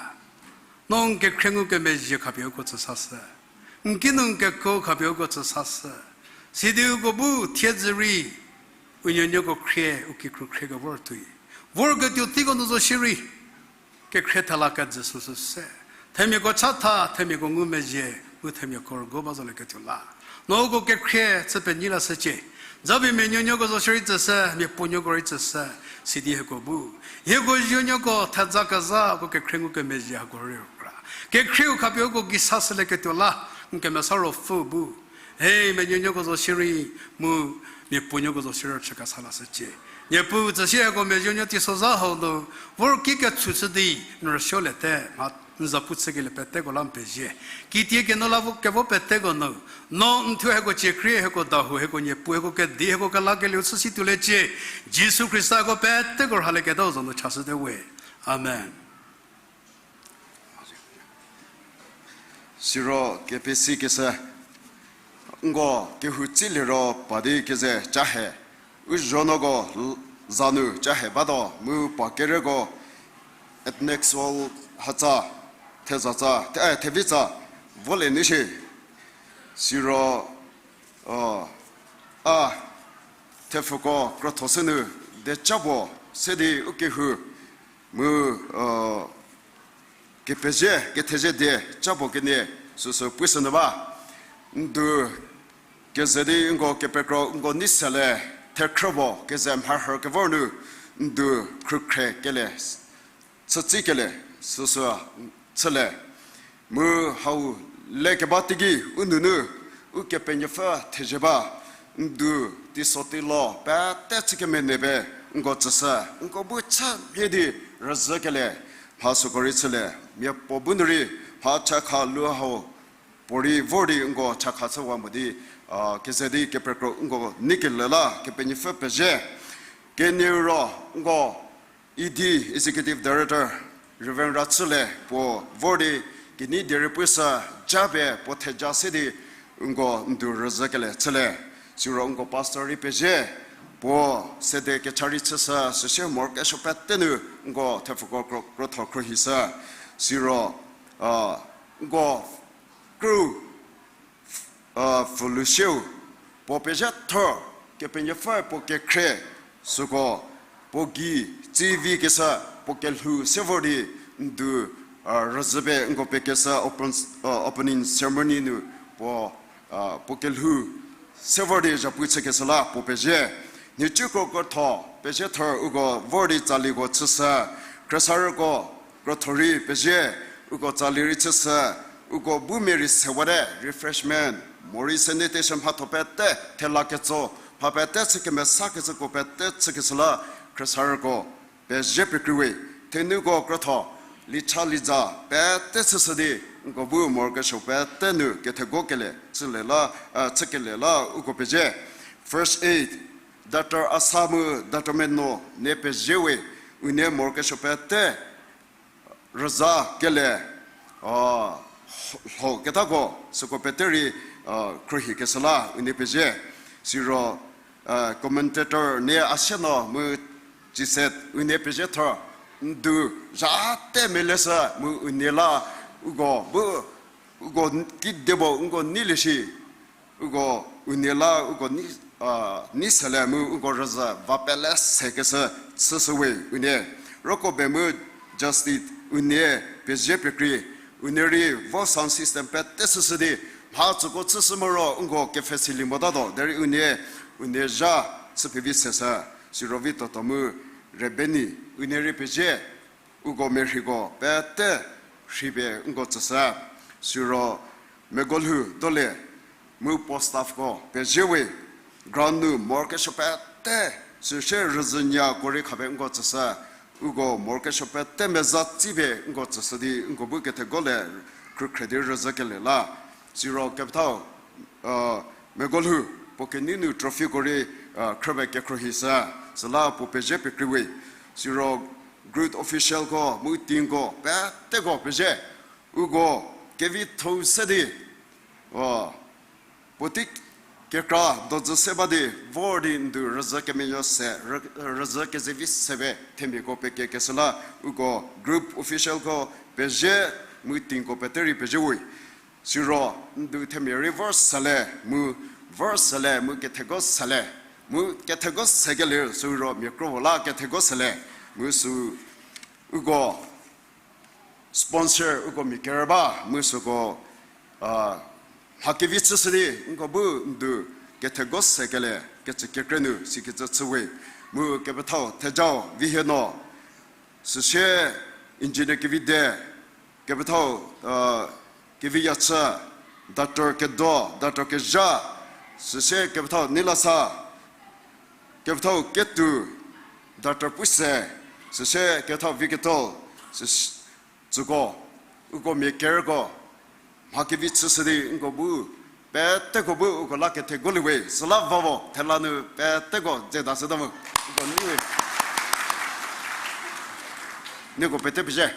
No n kekhrie ngukemezhie khapie uko tsü sashü. N kinu n kekuo khapie uko tsü sashü. Sidi uko bu thiedzü rei u nuonuoko khrie, u kikru khrie kevor tuoi, vorketuo teiko nu zo shierei kekhrie thela kejü süsü se, themiako chatha, themiako ngumezhie, mu themiako rügo ba zolieketuo la no uko kekhrie chü penyi lashücie. Japie mia nuonuoko zo shierei tsüshü, mia puonuoko rei tsüshü, sidi hieko bu hieko zhienuoko theja kezha uko kekhrie ngukemezhie hako rei rükra, kekhrieu khapie uko gei sashülieketuo la n kemesa Ruopfü bu, he, mia nuonuoko zo shierei mu mia puonuoko zo shierei chü kesa lashücie. Niepuu tsüsie hieko mia zhienuo teisozha hau nu vor ki ketshushü di n rüsuoliete, mha n za pu chükelie peteko la n pezie. Kitie kenu la vo kevo peteko nu no n thuo hieko ciekrie, hieko dahou, hieko Niepuu, hieko kedi, hieko kelakelieu chü si tuoliecie. Jisu Khrista hieko peteko rhalieketau za nu chashüte we. Amen. Siro kepesi keshü, nko kehou tsi liro pa di keze ca he, u zhonuoko l-, za nu ca he batuo mu pa kereko ethnic soul hatsa, thezatsa, the-, eh, thevitsa volie nu shi. Siro, a, thepfuko krotho se nu de ca puo se di u kehou mu, kepezie, kethezie die ca puo kenie süsü pushü nyü ba. N du keze di nko kepekro nko nei selie, thekhrü puo keze mharhü kevor nu n du khrükhre kelie, chütsi kelie süsü chülie. Mu hau lekeba teiki u nunu Ukepenuopfü thezie ba, n du teiso teilo pete chü kemenei pie nko tsüshü, nko bu chü mhie di rüzhükelie, mha süko rei chülie, miapuo bu nu rei mha chakha lu hau puorei vor di nko chakha chüwa mo di, keze di kepekro nko neikelie la Kepenuopfü pezie. Kenieu ro nko E D, Executive Director, Reverend Rachülie puo vor di kenei die rei pushü, japie puo theja se di nko n du rüzhükelie chülie. Siro nko pastor rei pezie, puo sede kecha rei chüshü, süsie morokesuo pete nu nko thepfuko kro-, krotho khruohishü. Siro nko kru pfülüsieu, puo pezie thor, Kepenuopfü puo kekhrie, süko puo gei tsivi keshü, puo kelhou se vor di n du rüzhü pie nko pekeshü open, opening ceremony nu puo, puo kelhou se vor di zhapu chükeshü la puo pezie. Nhicuko krotho pezie thor uko vor di tsaliko chüshü, khriesarüko krotho rei pezie, uko tsali rei chüshü, uko bu mia rei sewate refreshment morei sanitation mhatho pete thela ketso mha pete chü kemesakecüko pete chükeshü la khriesarüko pezie pekreiwe. Thenuko krotho licha liza pete chüshü di nko bu morokesuo pete nu kethegokelie chülie la, chükelie la uko pezie. First aid, Doctor Asa mu Doctor Meno, nie pezie we, unie morokesuo pete rüza kelie lhoketako süko pete rei khruohikeshü la unie pezie. Siro commentator nie Asieno mu Ciset unie pezie thor, n du zha te meleshü mu unie la uko bu, uko kedipuo nko neilie shi, uko unie la uko nei, nei selie mu uko rüzhü va pele sekeshü chüshü we unie. Roko be mu Justice unie pezie pekrei, unie rei vo sound system pete chüshü di mha tsüko chüshü moro nko kepfhesilie motatuo derei unie, unie zha chü pevi seshü. Siro vi toto mu Rebeni unie rei pezie, uko merheiko pete rhei pie nko tsüshü. Siro Mekolhou Dolie mu puo staffko pezie we, ground nu morokesuo pete, süsie rüzhünyako rei khapie nko tsüshü, uko morokesuo pete meza tsipie nko tsüshü di nko bu kethegolie khrükhre di rüzhükelie la. Siro kepethau Mekolhou puo kenei nu trophyko rei khrüpie kekhruohishü, süla puo pezie pekrei we. Siro group officialko mu teamko peteko pezie, uko kevitho se di puotei kekra dozü se ba di vor di n du rüzhü kemenuo se, rüzhü kezevi se pie themiako pekiekeshü la uko group officialko pezie mu teamko pete rei pezie we. Siro n du themia rei vor selie mu, vor selie mu ketheguo selie mu ketheguo sekelie siro mia kro puo la ketheguo selie mu sü uko sponsor uko mia kerü ba mu süko mha kevi chüshü di nko bu n du ketheguo sekelie kecü kekre nu sikecü chü we. Mu kepethau Thejau Vihieno, süsie engineer Kevide, kepethau Keviyachü, Doctor Kedo, Doctor Kezha, süsie kepethau Neilasa, kepethau Ketu, Doctor Puse, süsie kepethau Viketo, süs-, tsüko, uko mia kerüko mha kevi chüshü di nko bu peteko bu uko la ketheguolie we, süla vavo thela nu peteko dzeta shüta mu uko nei we. Nieko pete pezie.